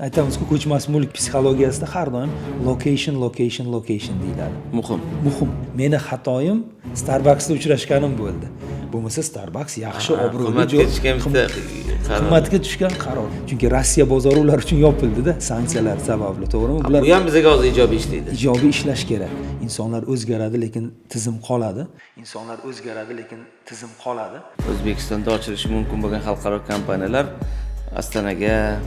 Aytamizku, ko'chmas mulk psixologiyasida har doim location, location, location deyiladi. Muhim. Muhim. Meni xatoyim Starbucksda uchrashganim bo'ldi. Bo'lmasa Starbucks yaxshi, obro'li qimmatga joy. Tushgan bitta qaror. Qimmatga tushgan qaror. Chunki Rossiya bozori ular uchun yopildi-da, sanksiyalar sababli, to'g'rimi? Bular Bu ham bizga hozir ijobiy ishlaydi. Ijobiy ishlash kerak. Insonlar o'zgaradi, lekin tizim qoladi. Insonlar o'zgaradi, lekin tizim qoladi. O'zbekistonda ochilishi mumkin bo'lgan xalqaro kompaniyalar Ostonaga,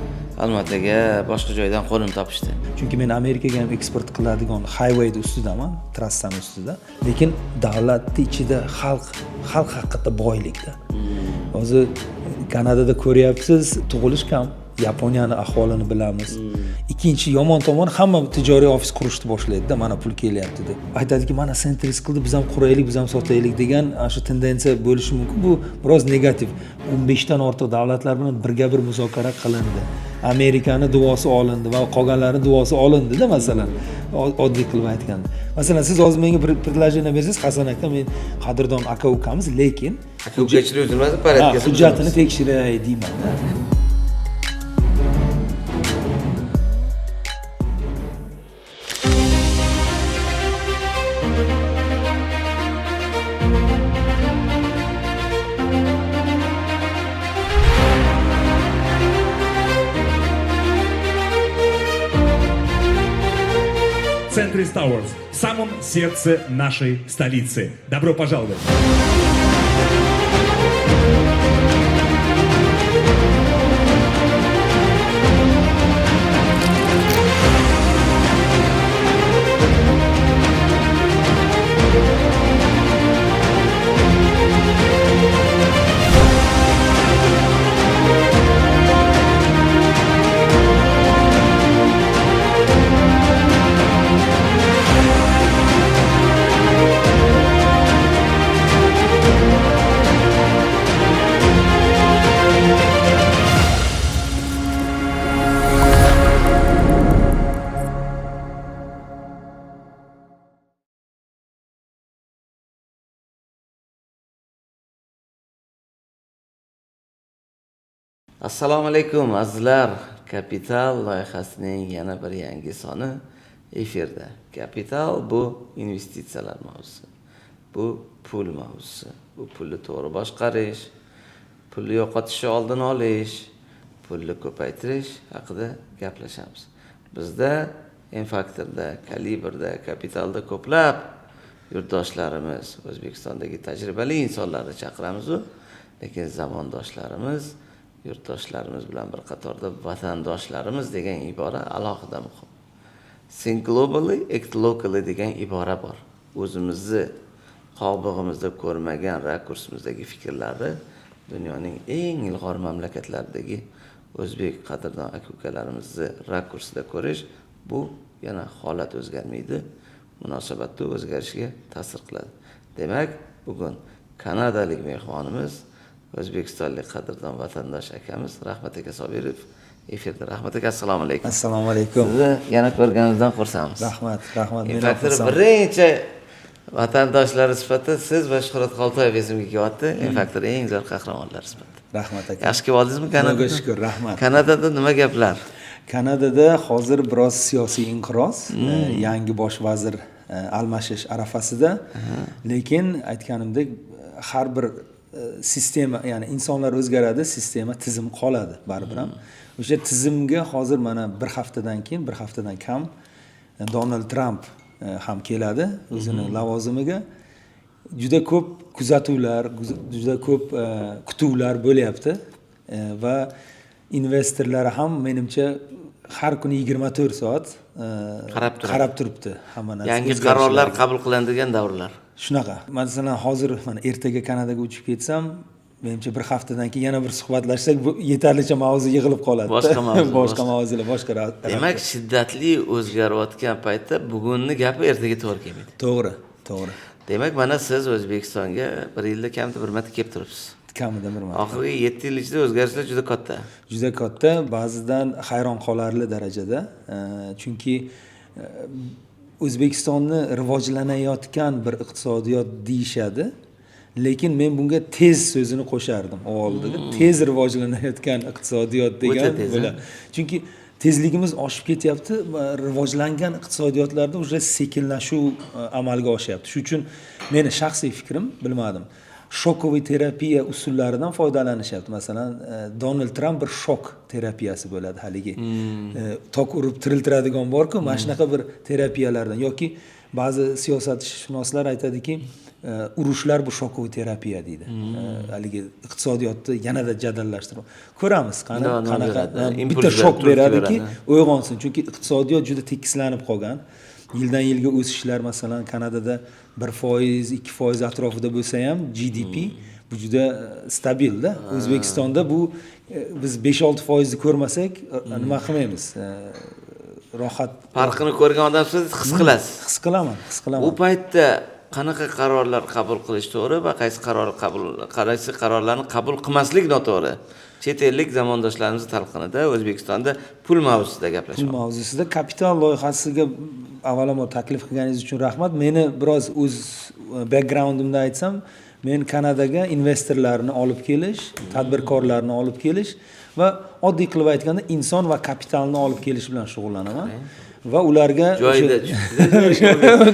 Almataga, boshqa joydan qo'nim topishdi. Chunki men Amerikaga ham eksport qiladigan highwayni ustidaman, trassani ustida. Lekin davlatni ichida xalq haqiqatda boylikda. Hozir Kanadada ko'ryapsiz, tug'ilish kam. Yaponiyani ahvolini bilamiz. Ikkinchi yomon tomoni, hamma tijoriy ofis qurishni boshlaydi-da, mana pul kelyapti deb. Aytadiki, mana Centris qildi, biz ham quraylik, biz ham sotaylik degan ana shu tendensiya bo'lishi mumkin. Bu biroz negativ. 15 dan ortiq davlatlar bilan birga bir muzokara qilindi. Amerikani duosi olindi va qolganlarning duosi olindi-da, masalan, oddiy qilib aytganda. Masalan, siz hozir menga bir предложение bersangiz, Hasan aka, men qadrdon aka ukamiz, lekin Aka uka ichida o'zilmadi, порядка si hujjatini tekshiray deyman-da. Centris Towers в самом сердце нашей столицы. Добро пожаловать! Assalomu alaykum azizlar. Kapital loyihasining yana bir yangi soni efirda. Kapital bu investitsiyalar mavzusi. Bu pul mavzusi. Bu pulni to'g'ri boshqarish, pulni yo'qotishni oldini olish, pulni ko'paytirish haqida gaplashamiz. Bizda M-Factorda, Kalibrda, Kapitalda ko'plab yurtdoshlarimiz, O'zbekistondagi tajribali insonlarni chaqiramiz-u, lekin zamondoshlarimiz, yurtdoshlarimiz bilan bir qatorda vatandoshlarimiz degan ibora alohida muhim. Think globally, act locally degan ibora bor. O'zimizni qobig'imizda ko'rmagan rakursimizdagi fikrlarni dunyoning eng ilg'or mamlakatlaridagi o'zbek qadrdon aka-ukalarimizni rakursida ko'rish, bu yana holat o'zgarmaydi, munosabatda o'zgarishiga ta'sir qiladi. Demak, bugun kanadalik mehmonimiz, o'zbekistonlik qadrdon vatandosh akamiz Rahmat aka Sobirov efirda. Rahmat aka, assalomu alaykum. Assalomu alaykum. Sizni yana ko'rganimizdan xursandmiz. Rahmat, rahmat. Men ham Infaktor xursandman. birinchi vatandoshlari sifatida siz va Shuhrat Xoltoyev esimga kelyapti. Infaktor eng zo'r qahramonlar sifatida. Rahmat aka. Yaxshi kelib oldingizmi Kanadadan? Xudoga shukur, rahmat. Kanadada nima gaplar? Kanadada hozir biroz siyosiy inqiroz, yangi bosh vazir almashish arafasida. Lekin aytganimdek, har bir sistema, ya'ni insonlar o'zgaradi, sistema, tizim qoladi baribir ham. O'sha tizimga hozir mana bir haftadan keyin, bir haftadan kam Donald Tramp ham keladi o'zini lavozimiga. Juda ko'p kuzatuvlar, juda ko'p kutuvlar bo'lyapti. Va investorlar ham menimcha har kuni 24 soat Qarab turadi. qarab turibdi hamma narsa. Yangi o'zgarishlarga. qarorlar qabul qilinadigan davrlar. Shunaqa. Masalan, hozir mana ertaga Kanadaga uchib ketsam, menimcha bir haftadan keyin yana bir suhbatlashsak, bu yetarlicha mavzu yig'ilib qoladi. Boshqa mavzu, Boshqa boshqa. mavzular, boshqa Demak, shiddatli o'zgarayotgan paytda bugunni gapi ertaga to'g'ri kelmaydi. To'g'ri, to'g'ri. Demak, mana siz O'zbekistonga bir yilda kamida bir marta kelib turibsiz. Kamida bir marta. Oxirgi 7 yil ichida o'zgarishlar juda katta. Juda katta, ba'zidan hayron qolarli darajada. Chunki O'zbekistonni rivojlanayotgan bir iqtisodiyot deyishadi. Lekin men bunga tez so'zini qo'shardim avvalida. Tez rivojlanayotgan iqtisodiyot degan O'ta tez, bo'ladi. ha? Chunki Tezligimiz oshib ketyapti va rivojlangan iqtisodiyotlarda уже sekinlashuv amalga oshyapti. Shuning uchun meni shaxsiy fikrim, bilmadim, шоковый terapiya usullaridan foydalanishyapti. Masalan, Donald Tramp bir shok terapiyasi bo'ladi, haligi tok urib tiriltiradigan borku, mana shunaqa bir terapiyalardan yoki ba'zi siyosatshunoslar aytadiki, urushlar bu шоковый terapiya deydi. Haligi iqtisodiyotni yanada jadallashtirib ko'ramiz, qani Nima qanaqa beradi? bitta Impuls shok beradi, turtki beradiki, beradi. uyg'onsin, chunki iqtisodiyot juda tekislanib qolgan. Yildan yilga o'sishlar, masalan, Kanadada 1%, 2% atrofida bo'lsa ham GDP, bu juda stabilda. O'zbekistonda bu biz 5-6 foizni ko'rmasak, nima qilmaymiz, rohat. Farqini ko'rgan odam siz, his qilasiz. His qilaman, his qilaman. U paytda qanaqa qarorlar qabul qilish to'g'ri va qaysi qarorlarni qabul qilmaslik noto'g'ri? Chet ellik zamondoshlarimiz talqinida O'zbekistonda pul mavzusida Pul gaplashamiz. mavzusida. Kapital loyihasiga avvalambor taklif qilganingiz uchun rahmat. Meni biroz o'z backgroundimda aytsam, men Kanadaga investorlarni olib kelish, tadbirkorlarni olib kelish va oddiy qilib aytganda, inson va kapitalni olib kelish bilan shug'ullanaman va ularga Joyida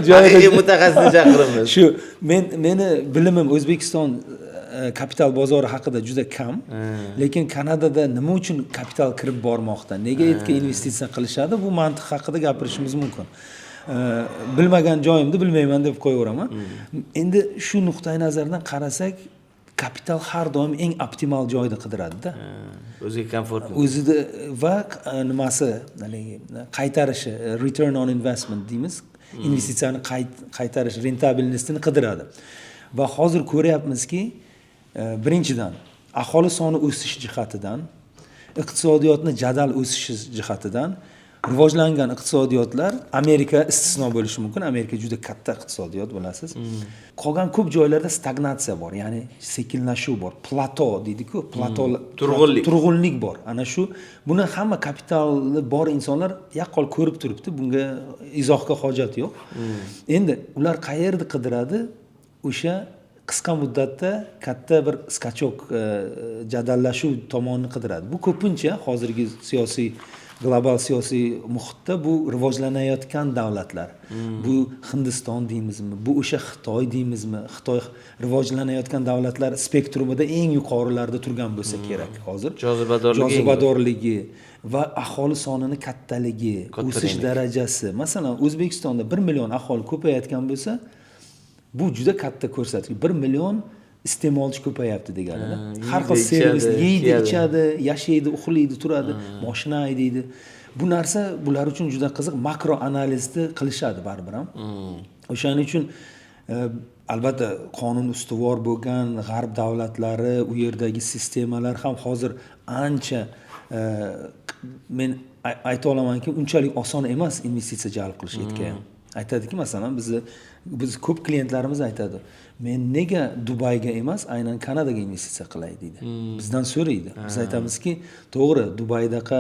Joyida. Haqiqiy mutaxassisni chaqiramiz. Shu meni bilimim O'zbekiston kapital bozori haqida juda kam, lekin Kanadada nima uchun kapital kirib bormoqda, nega yerga investitsiya qilishadi, bu mantiq haqida gapirishimiz mumkin. Bilmagan joyimni bilmayman deb qo'yaveraman. Endi shu nuqtai nazardan qarasak, kapital har doim eng optimal joyni qidiradida. O'ziga komfort. O'zida va nimasi, haligi qaytarishi, return on investment deymiz, investitsiyani qaytarish, рентабельность ini qidiradi. Va hozir ko'ryapmizki, birinchidan, aholi soni o'sishi jihatidan, iqtisodiyotni jadal o'sishi jihatidan rivojlangan iqtisodiyotlar, Amerika istisno bo'lishi mumkin, Amerika juda katta iqtisodiyot, bilasiz, qolgan ko'p joylarda stagnatsiya bor, ya'ni sekinlashuv bor, plato deydiku, plato. Turg'unlik. Turg'unlik bor. Ana shu, buni hamma kapitali bor insonlar yaqqol ko'rib turibdi, bunga izohga hojat yo'q. Endi ular qayerda qidiradi? O'sha qisqa muddatda katta bir скачок, jadallashuv tomonini qidiradi. Bu ko'pincha hozirgi siyosiy, global siyosiy muhitda bu rivojlanayotgan davlatlar, bu Hindiston deymizmi, bu o'sha Xitoy deymizmi. Xitoy rivojlanayotgan davlatlar spektrumida eng yuqorilarda turgan bo'lsa kerak hozir. Jozibadorligi eng Jozibadorligi va aholi sonini kattaligi, Katta o'sish demak. darajasi. Masalan, O'zbekistonda 1 million aholi ko'payayotgan bo'lsa, bu juda katta ko'rsatkich, 1 million iste'molchi ko'payapti deganida. Har xil Yeydi, servis ichadi, yeydi, kiyadi. ichadi, yashaydi, uxlaydi, turadi, moshina haydaydi. Bu narsa bular uchun juda qiziq, makro analizni qilishadi baribir ham. O'shaning uchun albatta qonun ustuvor bo'lgan g'arb davlatlari, u yerdagi sistemalar ham hozir ancha, men ayta olamanki, unchalik oson emas investitsiya jalb qilish yerga ham. Aytadiki, masalan, bizni, biz ko'p klientlarimiz aytadi, men nega Dubayga emas, aynan Kanadaga investitsiya qilay deydi, bizdan so'raydi. Biz aytamizki, to'g'ri, Dubaydaqa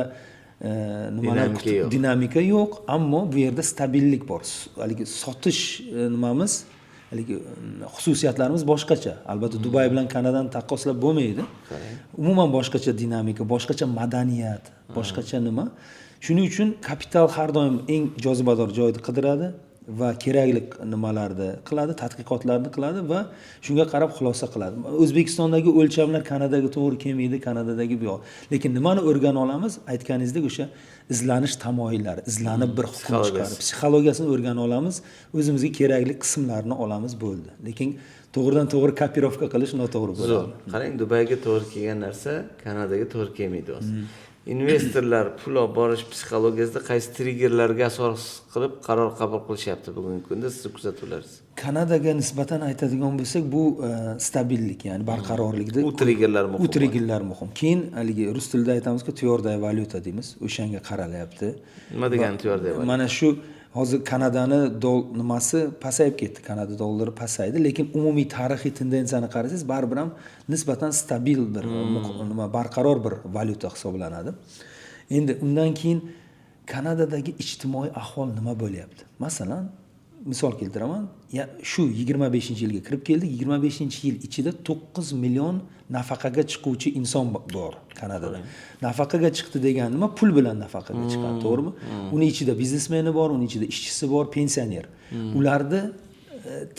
nimalar Dinamika yo'q. Dinamika yo'q, ammo bu yerda stabillik bor. Haligi sotish nimamiz, haligi xususiyatlarimiz boshqacha. Albatta, Dubay bilan Kanadani taqqoslab bo'lmaydi, umuman boshqacha dinamika, boshqacha madaniyat, boshqacha nima. Shuning uchun kapital har doim eng jozibador joyni qidiradi va kerakli nimalarni qiladi, tadqiqotlarni qiladi va shunga qarab xulosa qiladi. O'zbekistondagi o'lchamlar Kanadaga to'g'ri kelmaydi, Kanadadagi bu yoq. Lekin nimani o'rgana olamiz? Aytganingizdek, o'sha izlanish tamoyillari, izlanib bir hukm Psixologiyasi. chiqarib, psixologiyasini o'rgana olamiz, o'zimizga kerakli qismlarini olamiz, bo'ldi. Lekin to'g'ridan to'g'ri копировка qilish noto'g'ri Zo'r. bo'ladi. Qarang, Dubayga to'g'ri kelgan narsa Kanadaga to'g'ri kelmaydi hozir. Investorlar pul olib borish psixologiyasida qaysi triggerlarga asos qilib qaror qabul qilishyapti bugungi kunda, sizni kuzatuvlaringiz? Kanadaga nisbatan aytadigan bo'lsak, bu stabillik, ya'ni barqarorlikda U triggerlar muhim. U triggerlar muhim. Keyin haligi rus tilida aytamizku, твердая valyuta deymiz, o'shanga qaralyapti. Nima degani твердая valyuta? Mana shu hozir Kanadani nimasi pasayib ketdi, Kanada dollari pasaydi, lekin umumiy tarixiy tendensiyani qarasangiz, baribir ham nisbatan stabil bir nima, barqaror bir valyuta hisoblanadi. Endi undan keyin Kanadadagi ijtimoiy ahvol nima bo'lyapti, masalan, Misol keltiraman, shu 25-yilga kirib keldik. 25-yil ichida 9 million nafaqaga chiquvchi inson bor Kanadada. Nafaqaga chiqdi degani nima? Pul bilan nafaqaga chiqadi, to'g'rimi? Uni ichida biznesmeni bor, uni ichida ishchisi bor, pensioner. Ularni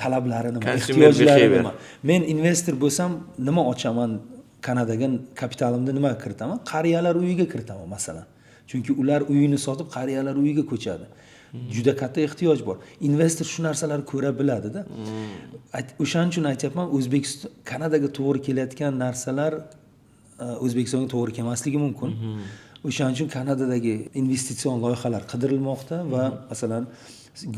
talablari nima, Consumer ehtiyojlari behavior. nima? Men investor bo'lsam, nima ochaman Kanadaga? Kapitalimni nima kiritaman? Qariyalar uyiga kiritaman, masalan, chunki ular uyini sotib, qariyalar uyiga ko'chadi. Juda katta ehtiyoj bor. Investor shu narsalarni ko'ra biladida. O'shaning uchun aytyapman, O'zbekiston, Kanadaga to'g'ri kelayotgan narsalar O'zbekistonga to'g'ri kelmasligi mumkin. O'shaning uchun Kanadadagi investitsion loyihalar qidirilmoqda. Va masalan,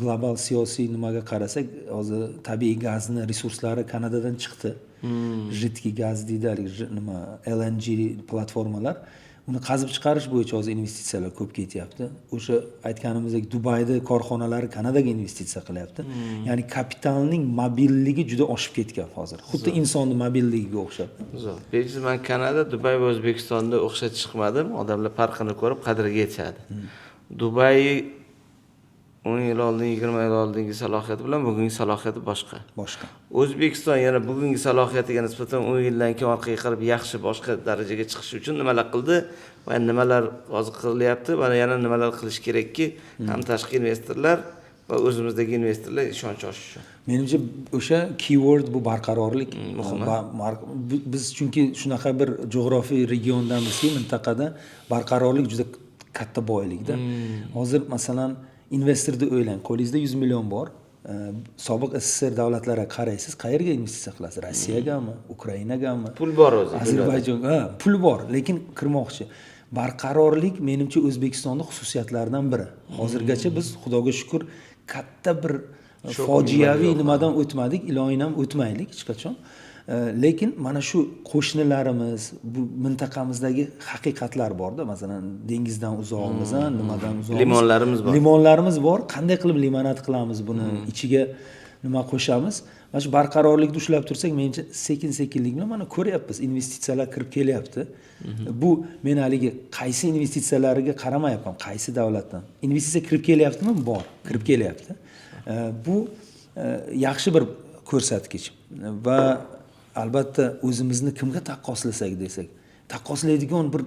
global siyosiy nimaga qarasak, hozir tabiiy gazni resurslari Kanadadan chiqdi. Жидкий gaz deydi haligi, nima, LNG platformalar, uni qazib chiqarish bo'yicha hozir investitsiyalar ko'p ketyapti. O'sha aytganimizdek, Dubayda korxonalari Kanadaga investitsiya qilyapti. Ya'ni kapitalning mobilligi juda oshib ketgan hozir, xuddi insonni mobilligiga o'xshab. Zo'r. Bejiz man Kanada, Dubay va O'zbekistonda o'xshatib chiqmadim. Odamlar farqini ko'rib qadriga yetishadi. Dubay 10 yil oldin, 20 yil oldingi salohiyati bilan bugungi salohiyati boshqa. Boshqa. O'zbekiston yana bugungi salohiyatiga nisbatan 10 yildan keyin orqaga qarab yaxshi, boshqa darajaga chiqish uchun nimalar qildi va nimalar hozir qilyapti va yana nimalar qilish kerakki, ham tashqi investorlar va o'zimizdagi investorlar ishonch oshishi uchun. Menimcha, o'sha keyword bu barqarorlik. Muhimi. Biz chunki shunaqa bir jo'g'rofiy regiondamizki, mintaqada barqarorlik juda katta boylikda. Hozir, masalan, investorni o'ylang, qo'lingizda 100 million bor. Sobiq SSSR davlatlariga qaraysiz, qayerga investitsiya qilasiz? Rossiyagami, Ukrainagami? Pul bor o'zi. Ozarbayjon. Ha, pul bor, lekin kirmoqchi. Barqarorlik, menimcha, O'zbekistonni xususiyatlaridan biri. Hozirgacha biz, xudoga shukur, katta bir fojiaviy nimadan o'tmadik, iloyim ham o'tmaylik hech qachon. Lekin mana shu qo'shnilarimiz, bu mintaqamizdagi haqiqatlar borda, masalan, dengizdan uzoqmiz, a, nimadan uzoqmiz. Limonlarimiz bor. Limonlarimiz bor. Qanday qilib limonad qilamiz, buni ichiga nima qo'shamiz? Mana shu barqarorlikni ushlab tursak, menimcha, sekin sekinlik bilan, mana, ko'ryapmiz, investitsiyalar kirib kelyapti. Bu men haligi qaysi investitsiyalariga qaramayapman, qaysi davlatdan investitsiya kirib kelyaptimi, bor, kirib kelyapti. Bu yaxshi bir ko'rsatkich. Va albatta, o'zimizni kimga taqqoslasak desak, taqqoslaydigan bir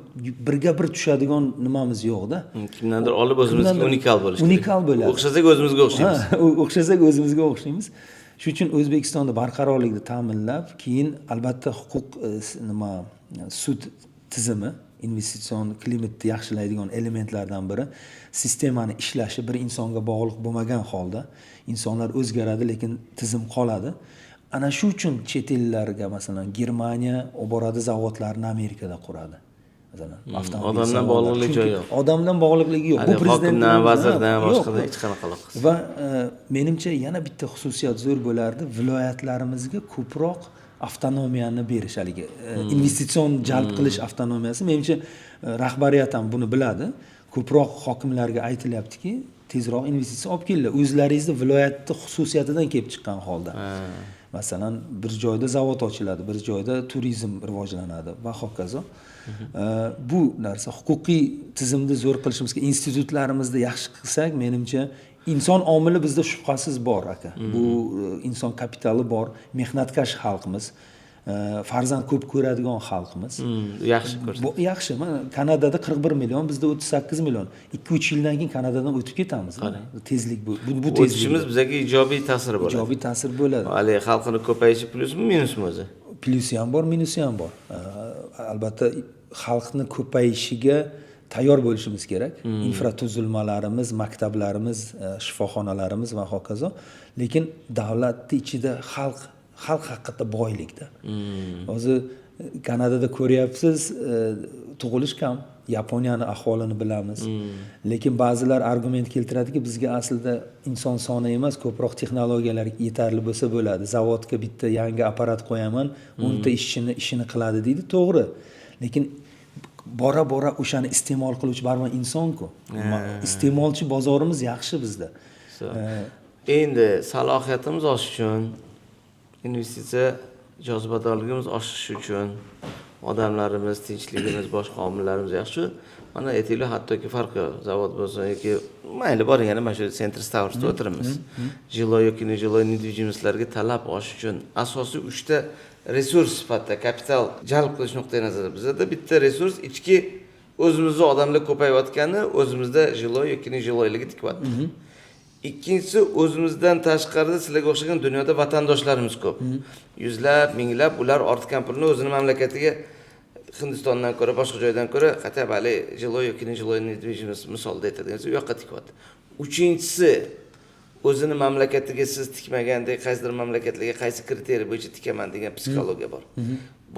birga bir tushadigan nimamiz yo'qda. Kimdandir olib o'zimizga Kimdandir- unikal bo'lish kerak. Unikal bo'ladi. O'xshasak, o'zimizga o'xshaymiz. Ha, o'xshasak, o'zimizga o'xshaymiz. Shuning uchun O'zbekistonda barqarorlikni ta'minlab, keyin albatta huquq, nima, sud tizimi investitsion klimatni yaxshilaydigan elementlardan biri. Sistemani ishlashi bir insonga bog'liq bo'lmagan holda, insonlar o'zgaradi, lekin tizim qoladi. Ana shu uchun chet ellarga, masalan, Germaniya olib boradi zavodlarni, Amerikada quradi, masalan, avtomobil Odamdan zavodlari. bog'liqligi Chunki joyi yo'q. Odamdan bog'liqligi yo'q. Haligi prezident hokimdan, bilan- vazirdan, yo'q, boshqadan yo'q. hech qanaqa aloqasi. Va menimcha, yana bitta xususiyat zo'r bo'lardi: viloyatlarimizga ko'proq avtonomiyani berish, haligi investitsion jalb qilish avtonomiyasi. Menimcha, rahbariyat ham buni biladi. Ko'proq hokimlarga aytilyaptiki, tezroq investitsiya olib kelinglar, o'zlaringizni viloyatni xususiyatidan kelib chiqqan holda. Masalan, bir joyda zavod ochiladi, bir joyda turizm rivojlanadi va hokazo. Bu narsa, huquqiy tizimni zo'r qilishimiz kerak, institutlarimizni yaxshi qilsak, menimcha, inson omili bizda shubhasiz bor, aka. Bu inson kapitali bor, mehnatkash xalqmiz, farzand ko'p ko'radigan xalqmiz. Yaxshi ko'rsatdi. Bu yaxshi. Mana, Kanadada 41 million, bizda 38 million. 2-3 yildan keyin Kanadadan o'tib ketamiz. Tezlik bu tezlik. O'tishimiz bizga ijobiy ta'siri bo'ladi. Ijobiy ta'sir bo'ladi. Haligi xalqini ko'payishi plyusmi, minusmi o'zi? Plyusi ham bor, minusi ham bor. Albatta, xalqni ko'payishiga tayyor bo'lishimiz kerak. Infratuzilmalarimiz, maktablarimiz, shifoxonalarimiz va hokazo. Lekin davlatni ichida xalq haqiqatda boylikda. Hozir Kanadada ko'ryapsiz, tug'ilish kam. Yaponiyani ahvolini bilamiz. Lekin ba'zilar argument keltiradiki, bizga aslida inson soni emas, ko'proq texnologiyalar yetarli bo'lsa bo'ladi. Zavodga bitta yangi apparat qo'yaman, 10 ta ishchini ishini qiladi, deydi. To'g'ri, lekin bora bora o'shani iste'mol qiluvchi baribir insonku. Iste'molchi bozorimiz yaxshi bizda. Endi salohiyatimiz oshishi uchun, investitsiya jozibadorligimiz oshishi uchun Odamlarimiz, tinchligimiz, boshqa omillarimiz yaxshi. Mana aytaylik, hattoki farqi yo'q, zavod bo'lsin yoki mayli, boring, yana mana shu Centris Towersda o'tiribmiz. Жилой yoki нежилой недвижимость larga talab oshishi uchun asosiy uchta resurs sifatida kapital jalb qilish nuqtai nazaridan bizada bitta resurs ichki, o'zimizni odamlar ko'payayotgani, o'zimizda жилой yoki нежилой ligi tikyapti. Ikkinchisi, o'zimizdan tashqarida sizlarga o'xshagan dunyoda vatandoshlarimiz ko'p, yuzlab, minglab. Ular ortgan pulni o'zini mamlakatiga, Hindistondan ko'ra, boshqa joydan ko'ra, хотя бы haligi жилой yoki нежилой недвижимость misolida aytadigan bo'lsak, u yoqqa tikyapti. Uchinchisi, o'zini mamlakatiga siz tikmagandek, qaysidir mamlakatlarga qaysi критерий bo'yicha tikaman degan psixologiya bor.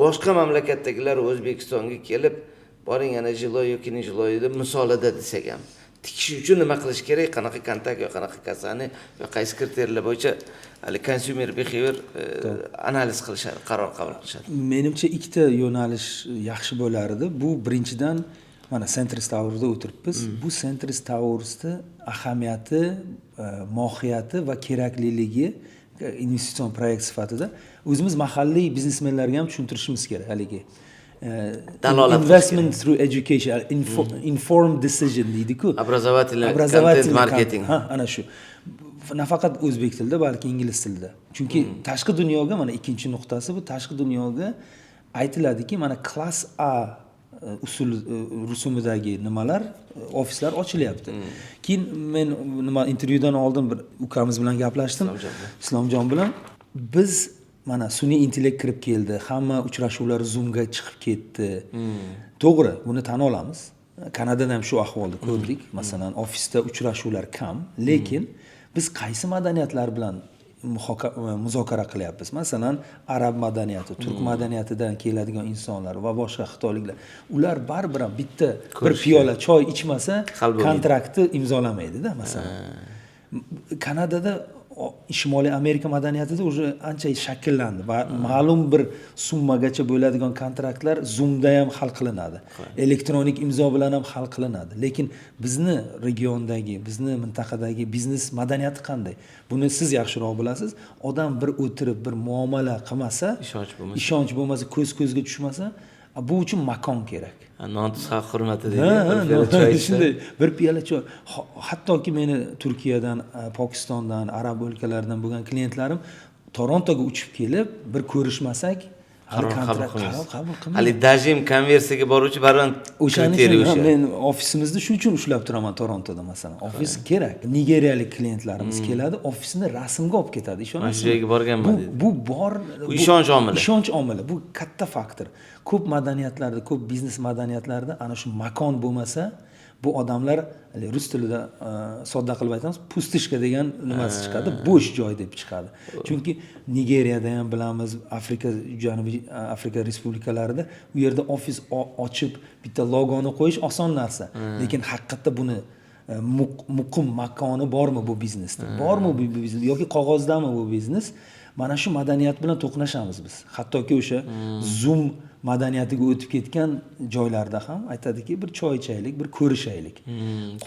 Boshqa mamlakatdagilar O'zbekistonga kelib, boring, ana жилой yoki нежилой misolida desak ham, tikish uchun nima qilish kerak, qanaqa kontakt yo qanaqa kasani yo qaysi критерий lar bo'yicha hali consumer behavior analiz qilishadi, qaror qabul qilishadi? Menimcha, ikkita yo'nalish yaxshi bo'lar edi. Bu birinchidan, mana Centris Towersda o'tiribmiz. Bu Centris Towersni ahamiyati, mohiyati va kerakliligi investitsion proyekt sifatida o'zimiz mahalliy biznesmenlarga ham tushuntirishimiz kerak haligi Dalolat qilish. Investment through education, informed decision deydiku. Образовательный Образовательный content marketing. Ha, ana shu, nafaqat o'zbek tilida, balki ingliz tilida, chunki tashqi dunyoga, mana ikkinchi nuqtasi, bu tashqi dunyoga aytiladiki, mana класс A usul rusumidagi nimalar, ofislar ochilyapti. Keyin men nima, intervyudan oldin bir ukamiz bilan gaplashdim. Islomjon bilan. Islomjon bilan. Biz mana sun'iy intellekt kirib keldi, hamma uchrashuvlar Zoomga chiqib ketdi. To'g'ri, buni tan olamiz, Kanadada ham shu ahvolni ko'rdik. Masalan, ofisda uchrashuvlar kam, lekin biz qaysi madaniyatlar bilan muzokara qilyapmiz? Masalan, arab madaniyati, turk madaniyatidan keladigan insonlar va boshqa xitoyliklar, ular baribir ham bitta bir Ko'rishgan. piyola choy ichmasa, Hal bo'lmaydi. kontraktni imzolamaydida. Masalan, Kanadada, Shimoliy Amerika madaniyatida уже ancha shakllandi va ma'lum bir summagacha bo'ladigan kontraktlar Zoomda ham hal qilinadi, elektronik imzo bilan ham hal qilinadi. Lekin bizni regiondagi, bizni mintaqadagi biznes madaniyati qanday, buni siz yaxshiroq bilasiz. Odam bir o'tirib, bir muomala qilmasa, Ishonch bo'lmasa. ishonch bo'lmasa, ko'z ko'zga tushmasa, bu uchun makon kerak. Ha, non tuz haq hurmati deydi. Ha, Bir piyola choy ichsa. Shunday, bir piyola choy. Hattoki meni Turkiyadan, Pokistondan, arab o'lkalaridan bo'lgan klientlarim Torontoga uchib kelib, bir ko'rishmasak, hali Qaror qabul kontrakt qilmaysiz. qaror qabul qilmaydi. Hali даже konversiyaga boruvchi baribir O'shaning критерий uchun o'sha. Men ofisimizni shuning uchun ushlab turaman Torontoda. Masalan, ofis kerak. Nigeriyalik klientlarimiz keladi, ofisni rasmga olib ketadi, ishonasizmi? Shu joyga borganman Bu deydi. bu bor. Bu ishonch omili. Ishonch omili, bu katta faktor. Ko'p madaniyatlarda, ko'p biznes madaniyatlarida ana shu makon bo'lmasa, bu odamlar haligi rus tilida sodda qilib aytamiz, пустышка degan nimasi chiqadi, bo'sh joy deb chiqadi. Chunki Nigeriyada ham bilamiz, Afrika, Janubiy Afrika respublikalarida, u yerda ofis ochib, bitta logoni qo'yish oson narsa, lekin haqiqatda buni muqim makoni bormi, bu biznesda bormi, bu biznes yoki qog'ozdami bu biznes? Mana shu madaniyat bilan to'qnashamiz biz. Hattoki o'sha Zoom madaniyatiga o'tib ketgan joylarda ham aytadiki, bir choy ichaylik, bir ko'rishaylik.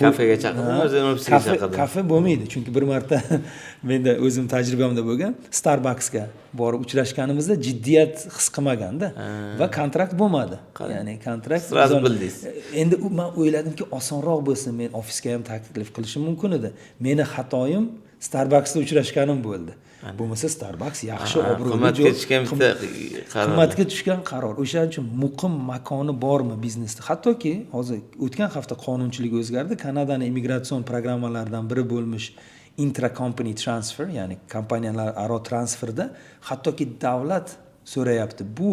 Kafega chaqirdimi, o'zini ofisiga chaqirdi? Kafe bo'lmaydi, chunki bir marta menda o'zim tajribamda bo'lgan, Starbucksga borib uchrashganimizda jiddiyat his qilmaganda va kontrakt bo'lmadi, ya'ni kontrakt Сразу bildingiz. Endi man o'yladimki, osonroq bo'lsin, men ofisga ham taklif qilishim mumkin edi. Meni xatoyim Starbucksda uchrashganim bo'ldi. Bo'lmasa, Starbucks yaxshi, obro'li Qimmatga joy. tushgan bitta qaror. Qimmatga tushgan qaror. O'shaning uchun muqim makoni bormi biznesda? Hattoki hozir o'tgan hafta qonunchilik o'zgardi. Kanadani immigratsion programmalaridan biri bo'lmish intra company transfer, ya'ni kompaniyalar aro transferda hattoki davlat so'rayapti, bu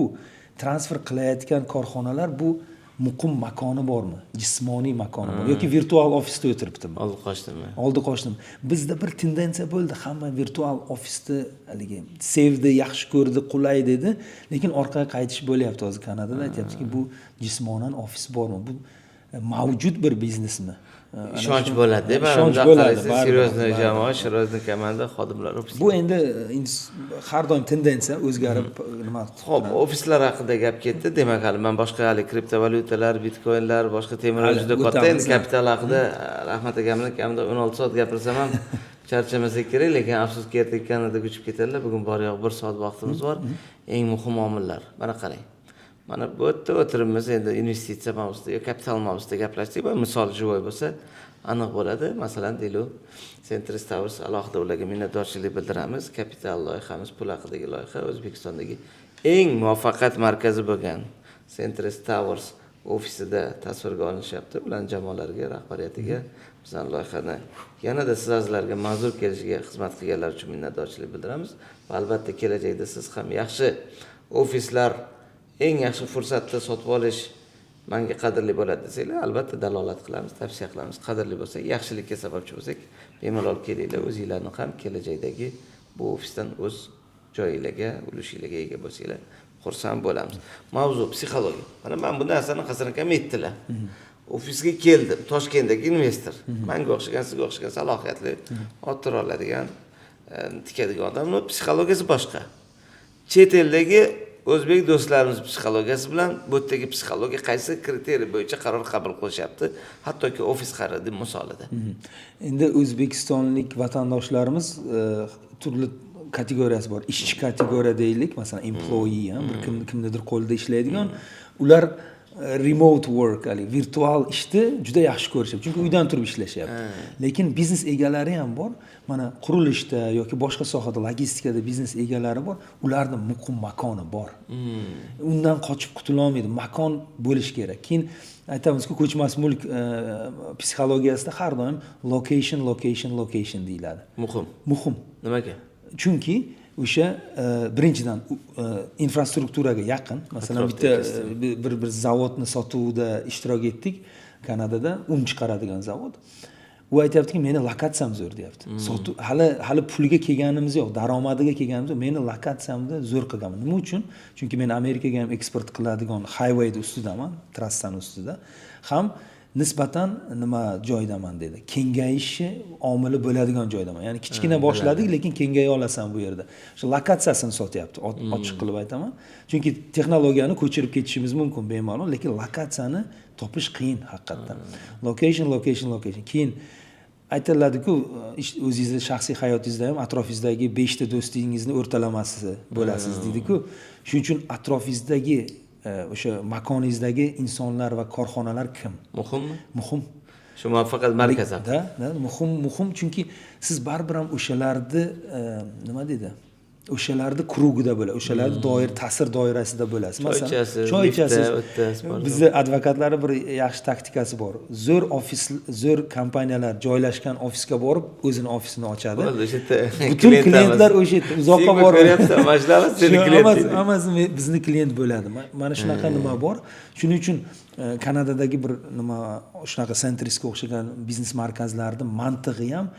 transfer qilayotgan korxonalar, bu muqim makoni bormi, jismoniy makoni bor yoki virtual ofisda o'tiribdimi? Oldi qochdimi? Oldi qochdim. Bizda bir tendensiya bo'ldi, hamma virtual ofisni haligi sevdi, yaxshi ko'rdi, qulay dedi, lekin orqaga qaytish bo'lyapti. Hozir Kanadada aytyaptiki, bu jismonan ofis bormi, bu mavjud bir biznesmi? Ana Ishonch bo'ladi. Ishonch bo'ladi, baribir, Серьезный baribir. jamoa, серьезный komanda, xodimlar ofis. Bu endi har doim tendensiya o'zgarib nima qilib Ho'p, ofislar haqida gap ketdi. Demak, hali man boshqa hali kriptovalyutalar, bitcoinlar, boshqa temalar Hali juda katta. Endi o'tamiz, ha. kapital haqida Rahmat akam bilan kamida 16 soat gapirsam ham charchamasak kerak, lekin afsuski, ertaga Kanadaga uchib ketadilar. Bugun bor yo'q 1 soat vaqtimiz bor. Eng muhim omillar. Mana qarang. Mana bu yerda o'tiribmiz endi, investitsiya mavzusida yo kapital mavzusida gaplashdik va misol живой bo'lsa, aniq bo'ladi. Masalan, deylik, Centris Towers, alohida ularga minnatdorchilik bildiramiz. Kapital loyihamiz, pul haqidagi loyiha O'zbekistondagi eng muvaffaqiyat markazi bo'lgan Centris Towers ofisida tasvirga olinishyapti. Ularni jamoalariga, rahbariyatiga bizani loyihani yanada siz azizlarga manzur kelishiga xizmat qilganlar uchun minnatdorchilik bildiramiz va albatta kelajakda siz ham yaxshi ofislar, eng yaxshi fursatda sotib olish manga qadrli bo'ladi desanglar, albatta dalolat qilamiz, tavsiya qilamiz. Qadrli bo'lsa, yaxshilikka sababchi bo'lsak, bemalol kelinglar, o'zinglarni ham kelajakdagi bu ofisdan o'z joyinglarga, ulushinglarga ega bo'lsanglar, xursand bo'lamiz. Mavzu psixologiya. Mana man bu narsani Hasan akam aytdilar. Ofisga keldim, Toshkentdagi investor, manga o'xshagan, sizga o'xshagan salohiyatli, orttira oladigan, tikadigan odam psixologiyasi boshqa. Chet eldagi o'zbek do'stlarimiz psixologiyasi bilan bu yerdagi psixologiya qaysi критерий bo'yicha qaror qabul qilishyapti, hattoki ofis xaridi misolida? Endi o'zbekistonlik vatandoshlarimiz turli kategoriyasi bor. Ishchi kategoriya deylik, masalan, employee, bir kimnidir qo'lida ishlaydigan. Ular remote work, haligi virtual ishni juda yaxshi ko'rishyapti, chunki uydan turib ishlashyapti. Lekin biznes egalari ham bor, mana qurilishda yoki boshqa sohada, logistikada biznes egalari bor. Ularni muqim makoni bor, undan qochib qutulolmaydi, makon bo'lishi kerak. Keyin aytamizku, ko'chmas mulk psixologiyasida har doim location, location, location deyiladi. Muhim. Muhim. Nimaga? Chunki o'sha birinchidan infrastrukturaga yaqin. Masalan, bitta bir zavodni sotuvida ishtirok etdik Kanadada, un chiqaradigan zavod. U aytyaptiki, meni lokatsiyam zo'r, deyapti. Sotuv hali pulga kelganimiz yo'q, daromadiga kelganimiz yo'q, meni lokatsiyamda zo'r qilganman. Nima uchun? Chunki men Amerikaga ham eksport qiladigan highwayni ustidaman, trassani ustida ham nisbatan nima joydaman, dedi, kengayishi omili bo'ladigan joydaman. Ya'ni kichkina boshladik, lekin kengaya olasan bu yerda. O'sha lokatsiyasini sotyapti, ochiq qilib aytaman, chunki texnologiyani ko'chirib ketishimiz mumkin bemalol, lekin lokatsiyani topish qiyin haqiqatdan. Location, location, location. Keyin aytiladiku, o'zingizni shaxsiy hayotingizda ham atrofingizdagi beshta do'stingizni o'rtalamasi bo'lasiz, deydiku. Shuning uchun atrofingizdagi, o'sha makoningizdagi insonlar va korxonalar kim? Muhimmi? Muhim. Shu muvaffaqiyat markazi. Да, muhim, muhim, chunki siz baribir ham o'shalarni, nima deydi, o'shalarni круг ida bo'ladi, o'shalarni doira, ta'sir doirasida bo'lasiz. Choy ichasiz, choy liftda, ichasiz. u yerda. Bizni advokatlarni bir yaxshi taktikasi bor: zo'r ofis, zo'r kompaniyalar joylashgan ofisga borib, o'zini ofisini ochadi. Bo'ldi, o'sha yerda Butun klientlar o'sha yerda, uzoqqa Sen borib ko'ryapsan, mana shular seni Shu klient. Hammasi bizni klient bo'ladi. Mana shunaqa nima bor. Shuning uchun Kanadadagi bir nima, shunaqa Centrisga o'xshagan biznes markazlarni mantig'i ham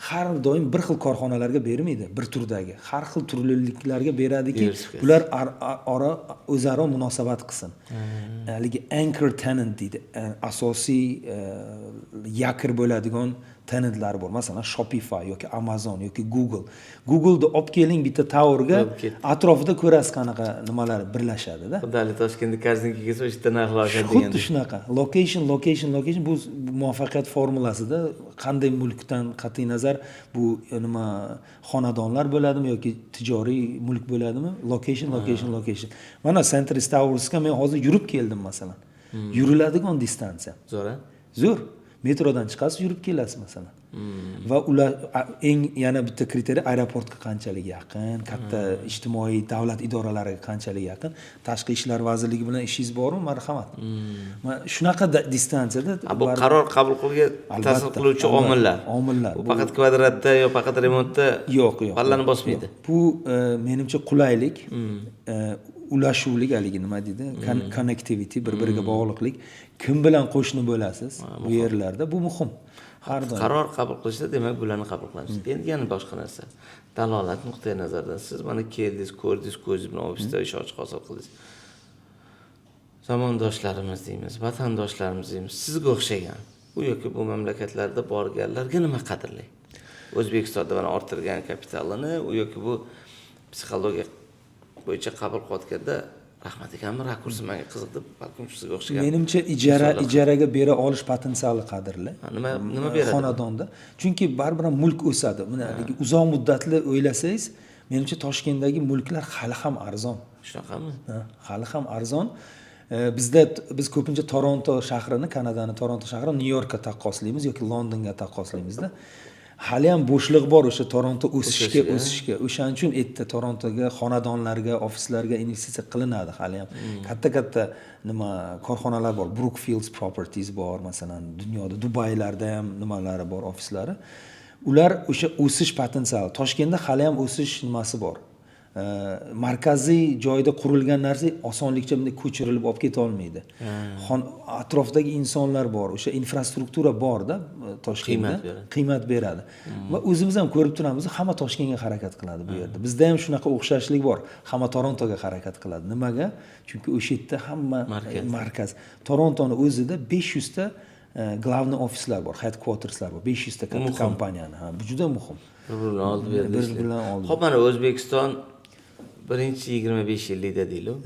har doim bir xil korxonalarga bermaydi, bir turdagi, har xil turliliklarga beradiki, Diversifikatsiya. bular o'zaro munosabat qilsin. Haligi anchor tenant deydi, asosiy якорь bo'ladigan tenantlar bor, masalan, Shopify yoki Amazon yoki Google. Google'ni olib keling bitta towerga, Bo'lib ketdi. atrofida ko'rasiz qanaqa nimalar birlashadida. Xuddi hali Toshkentda korzinka kelsa, o'sha yerda narxlar oshadi Xuddi degan. shunaqa. Location, location, location. Bu muvaffaqiyat formulasida, qanday mulkdan qat'iy nazar, bu nima, xonadonlar bo'ladimi yoki tijoriy mulk bo'ladimi, location, location, location. Mana Centris Towersga men hozir yurib keldim, masalan, yuriladigan distansiya. Zo'r, a? Zo'r. Metrodan chiqasiz, yurib kelasiz, masalan. Va ular eng yana bitta критерий: aeroportga qanchalik yaqin, katta ijtimoiy, davlat idoralariga qanchalik yaqin. Tashqi ishlar vazirligi bilan ishingiz bormi, marhamat. Mana shunaqa distansiyada. Ha, bu qaror qabul qilishga ta'sir Albatta, qiluvchi albatta, omillar. Omillar. Bu faqat kvadratda yo faqat remontda Yo'q. pallani bosmaydi. Yo'q. Bu menimcha qulaylik, ulashuvlik, haligi nima deydi, connectivity, bir biriga bog'liqlik, kim bilan qo'shni bo'lasiz bu yerlarda, bu muhim har doim. Qaror qabul qilishda, demak, bularni qabul qilamiz. Endi yana boshqa narsa, dalolat nuqtai nazaridan siz mana keldingiz, ko'rdingiz, ko'zingiz bilan ofisda ishonch hosil qildingiz. Zamondoshlarimiz deymiz, vatandoshlarimiz deymiz, sizga o'xshagan u yoki bu mamlakatlarda borganlarga nima qadrli? O'zbekistonda mana orttirgan kapitalini u yoki bu psixologiya bo'yicha qabul qilayotganda, Rahmat akamni rakursi manga qiziq deb, balkim sizga o'xshagan Menimcha, ijara insonlar. Ijaraga bera olish potensiali qadrli. Ha, nima beradi? Xonadonda, chunki baribir ham mulk o'sadi. Mana haligi uzoq muddatli o'ylasangiz. Menimcha, Toshkentdagi mulklar hali ham arzon. Shunaqami? Ha, hali ham arzon. Bizda biz ko'pincha Toronto shahrini, Kanadani Toronto shahrini Nyu Yorkka taqqoslaymiz yoki Londonga taqqoslaymizda. Hali ham bo'shliq bor o'sha Toronto o'sishga, O'sishga. o'sishga. O'shaning uchun erta Torontoga xonadonlarga, ofislarga investitsiya qilinadi hali ham. Katta katta nima korxonalar bor, Brookfields Properties bor masalan, dunyoda Dubaylarda ham nimalari bor, ofislari. Ular o'sha o'sish potensiali. Toshkentda hali ham o'sish nimasi bor. Markaziy joyda qurilgan narsa osonlikcha bunday ko'chirilib olib keta olmaydi. Atrofdagi insonlar bor, o'sha infrastruktura borda Toshkentda. Qiymat beradi. Qiymat beradi. Va o'zimiz ham ko'rib turamiz, hamma Toshkentga harakat qiladi bu yerda. Bizda ham shunaqa o'xshashlik bor. Hamma Torontoga harakat qiladi. Nimaga? Chunki o'sha yerda hamma Markaz. Markaz. Torontoni o'zida 500 ta главный ofislar bor, headquarterslar bor. 500 ta katta kompaniyani. Ha, bu juda muhim. Bir birini oldi berdi. Bir birini oldi. Ho'p, mana O'zbekiston birinchi 25 yillikda deylik,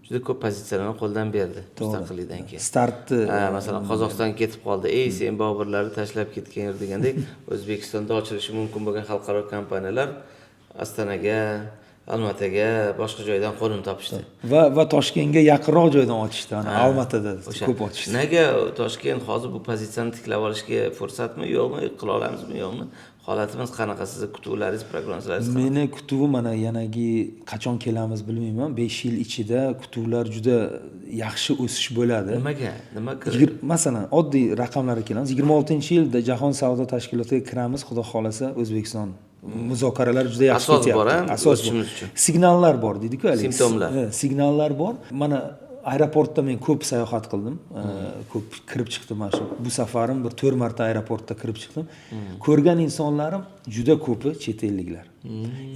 juda ko'p pozitsiyalarni qo'ldan berdi mustaqillikdan keyin. Startni Ha, masalan, Qozog'iston ketib qoldi, ey sen boburlarni tashlab ketgan yer degandek. O'zbekistonda ochilishi mumkin bo'lgan xalqaro kompaniyalar Ostonaga, Olmaotaga, boshqa joydan qo'nim topishdi. Va Toshkentga yaqinroq joydan ochishdi. Ana Olmaotada O'sha. ko'p ochishdi. Nega Toshkent hozir bu pozitsiyani tiklab olishga fursatmi, yo'qmi, qila olamizmi, yo'qmi? Holatimiz qanaqa, sizni kutuvlaringiz, prognozlaringiz qanaqa? Meni kutuvim, mana yanagi qachon kelamiz bilmayman. 5 yil ichida kutuvlar juda yaxshi o'sish bo'ladi. Nimaga? Nima Masalan, oddiy raqamlarga kelamiz. 26-yilda Jahon savdo tashkilotiga kiramiz, xudo xohlasa, O'zbekiston muzokaralar juda yaxshi Asos ketyapti. bor, a? Asos bor. O'sishimiz uchun. Signallar bor deydi-ku haligi. Simptomlar. Signallar bor. Mana aeroportda men ko'p sayohat qildim. Ko'p kirib chiqdim mana shu. Bu safarim bir 4 marta aeroportda kirib chiqdim. Ko'rgan insonlarim juda ko'pi chet elliklar.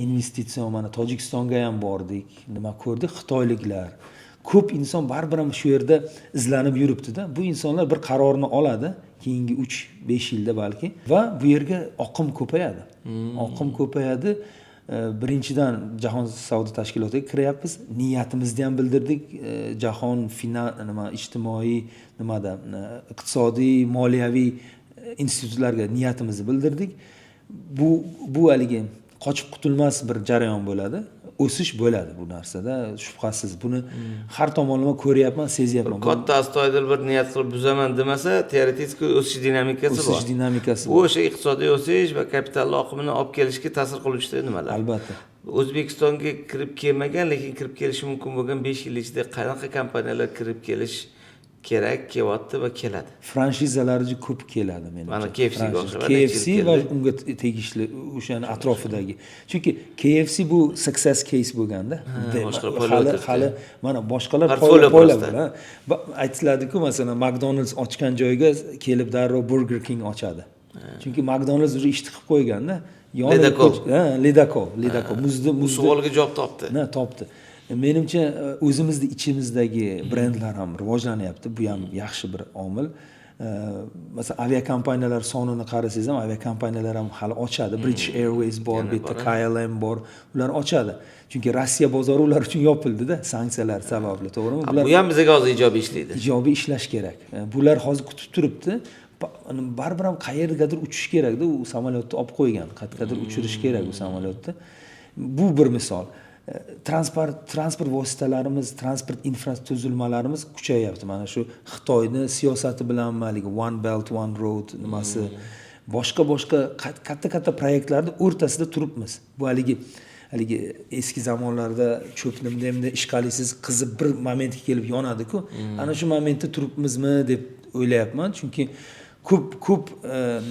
Investitsion, mana Tojikistonga ham bordik. Nima ko'rdik? Xitoyliklar. Ko'p inson baribir ham shu yerda izlanib yuribdi-da. Bu insonlar bir qarorni oladi keyingi 3-5 yilda balki va bu yerga oqim ko'payadi. Oqim ko'payadi. Birinchidan Jahon savdo tashkilotiga kiryapmiz. Niyatimizni ham bildirdik. Jahon nima ijtimoiy nimada iqtisodiy, moliyaviy institutlarga niyatimizni bildirdik. Bu haligi qochib qutulmas bir jarayon bo'ladi. O'sish bo'ladi bu narsada, shubhasiz. Buni har tomonlama ko'ryapman, sezyapman. Katta astoydil bir niyat qilib buzaman demasa, teoretik o'sish dinamikasi bor. O'sish dinamikasi Bu o'sha iqtisodiy o'sish va kapital oqimini olib kelishga ta'sir qiluvchi nimalar? Albatta. O'zbekistonga kirib kelmagan, lekin kirib kelishi mumkin bo'lgan 5 yil ichida qanaqa kompaniyalar kirib kelish kerak, kelyapti va keladi? Franshizalar juda ko'p keladi menimcha. Mana KFC ga Franshiza. o'xshab, necha KFC yil va keldi. unga tegishli o'shani atrofidagi. Chunki KFC bu success case bo'lganda. Boshqalar poylab Hali o'tiribdi. hali mana boshqalar Portfolio poylab просто. ha. Aytiladi-ku, masalan, McDonald's ochgan joyga kelib darrov Burger King ochadi. Chunki McDonald's уже ishni qilib qo'yganda. Ledakol. Ha, Ledakol, Ledakol. Muzni Bu muzni savolga javob topdi. Na topdi. Menimcha, o'zimizni ichimizdagi brendlar ham rivojlanyapti. Bu ham yaxshi bir omil. Masalan, aviakompaniyalar sonini qarasangiz ham, aviakompaniyalar ham hali ochadi. British Airways bor, Yana bu yerda bor, a? KLM bor. Ular ochadi. Chunki Rossiya bozori ular uchun yopildi-da, sanksiyalar sababli, to'g'rimi? Bular Bu ham bizga hozir ijobiy ishlaydi. Ijobiy ishlash kerak. Bular hozir kutib turibdi. Baribir ham qayergadir uchish kerakda, u samolyotni olib qo'ygan, qayergadir uchirish kerak u samolyotni. Bu bir misol. Transport vositalarimiz, transport infratuzilmalarimiz kuchayyapti. Mana shu Xitoyni siyosati bilan haligi One Belt One Road nimasi, boshqa boshqa katta katta proyektlarni o'rtasida turibmiz. Bu haligi eski zamonlarda cho'pni bunday bunday ishqalisiz, qizib bir momentga kelib yonadi-ku. Ana shu momentda turibmizmi deb o'ylayapman, chunki ko'p ko'p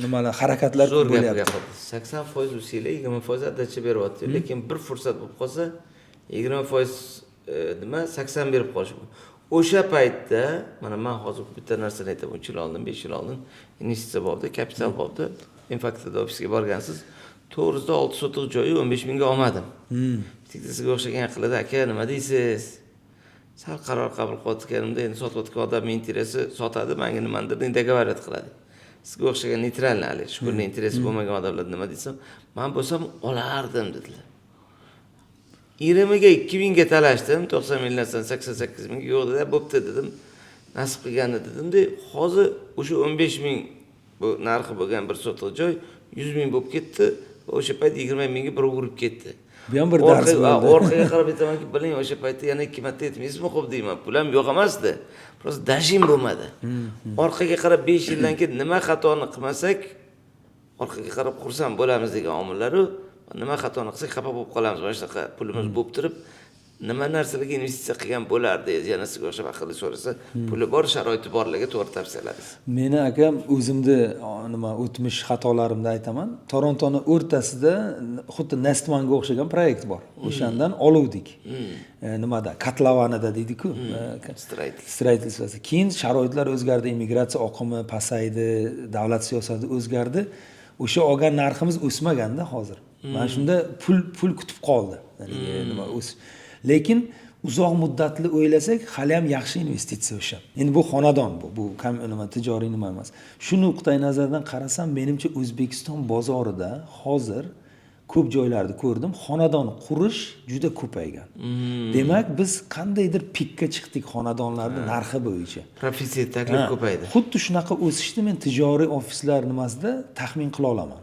nimalar, harakatlar Zo'r gap bo'lyapti. Gapirdi. 80% usiyla, 20% отдача beryapti, lekin bir fursat bo'lib qolsa, 20% nima, 80 berib qolishi mumkin. O'sha paytda mana man hozir bitta narsani aytaman: 3 yil oldin, 5 yil oldin investitsiya bobida, kapital bobida Infaktada ofisga borgansiz, to'g'risida 6 sotix joyi 15 mingga olmadim. Bittasiga o'xshagan yaqinlarda, aka, nima deysiz, sal qaror qabul qilayotganimda, endi sotayotgan odamni interesi, sotadi, manga nimanidir договаривать qiladi. Sizga o'xshagan нейтральный, haligi shukurni interesi bo'lmagan odamlar nima desam, man bo'lsam olardim dedilar. 20ga 2000ga talashdim, 90 mingdan 88 mingga, yo'q dedi. Bo'pti dedim, nasib qilganda dedimda. Hozir o'sha 15 ming bu narxi bo'lgan 1 sotix joy 100 ming bo'lib ketdi. O'sha payt 20 mingga birov urib ketdi. Bu ham bir dars bo'ldi. Orqaga qarab aytamanki, biling, o'sha paytda yana ikki marta aytmaysizmi, xo'p deyman, pul ham yo'q emasdi, просто дожим bo'lmadi. Orqaga qarab 5 yildan keyin nima xatoni qilmasak orqaga qarab xursand bo'lamiz degan omillaru nima xatoni qilsak xafa bo'lib qolamiz. Mana shunaqa pulimiz bo'lib turib, nima narsalarga investitsiya qilgan bo'lardingiz? Yana sizga o'xshab aqlli so'rasa, puli bor, sharoiti borlarga to'g'ri tavsiyalarsiz. Meni akam, o'zimni nima, o'tmish xatolarimni aytaman. Torontoni o'rtasida xuddi Nest One'ga o'xshagan proyekt bor, o'shandan oluvdik. Nimada, котлован ida deydiku. Строительство. Строительство si. Keyin sharoitlar o'zgardi, immigratsiya oqimi pasaydi, davlat siyosati o'zgardi. O'sha olgan narximiz o'smaganda, hozir mana shunda pul kutib qoldi. Haligi nima lekin uzoq muddatli o'ylasak, haliyam yaxshi investitsiya o'sha. Endi bu xonadon, bu nima, tijoriy nima emas. Shu nuqtai nazardan qarasam, menimcha, O'zbekiston bozorida hozir ko'p joylarda ko'rdim, xonadon qurish juda ko'paygan. Demak, biz qandaydir pikka chiqdik xonadonlarni narxi bo'yicha. Профицит, taklif ko'paydi. Xuddi shunaqa o'sishni men tijoriy ofislar nimasida taxmin qila olaman.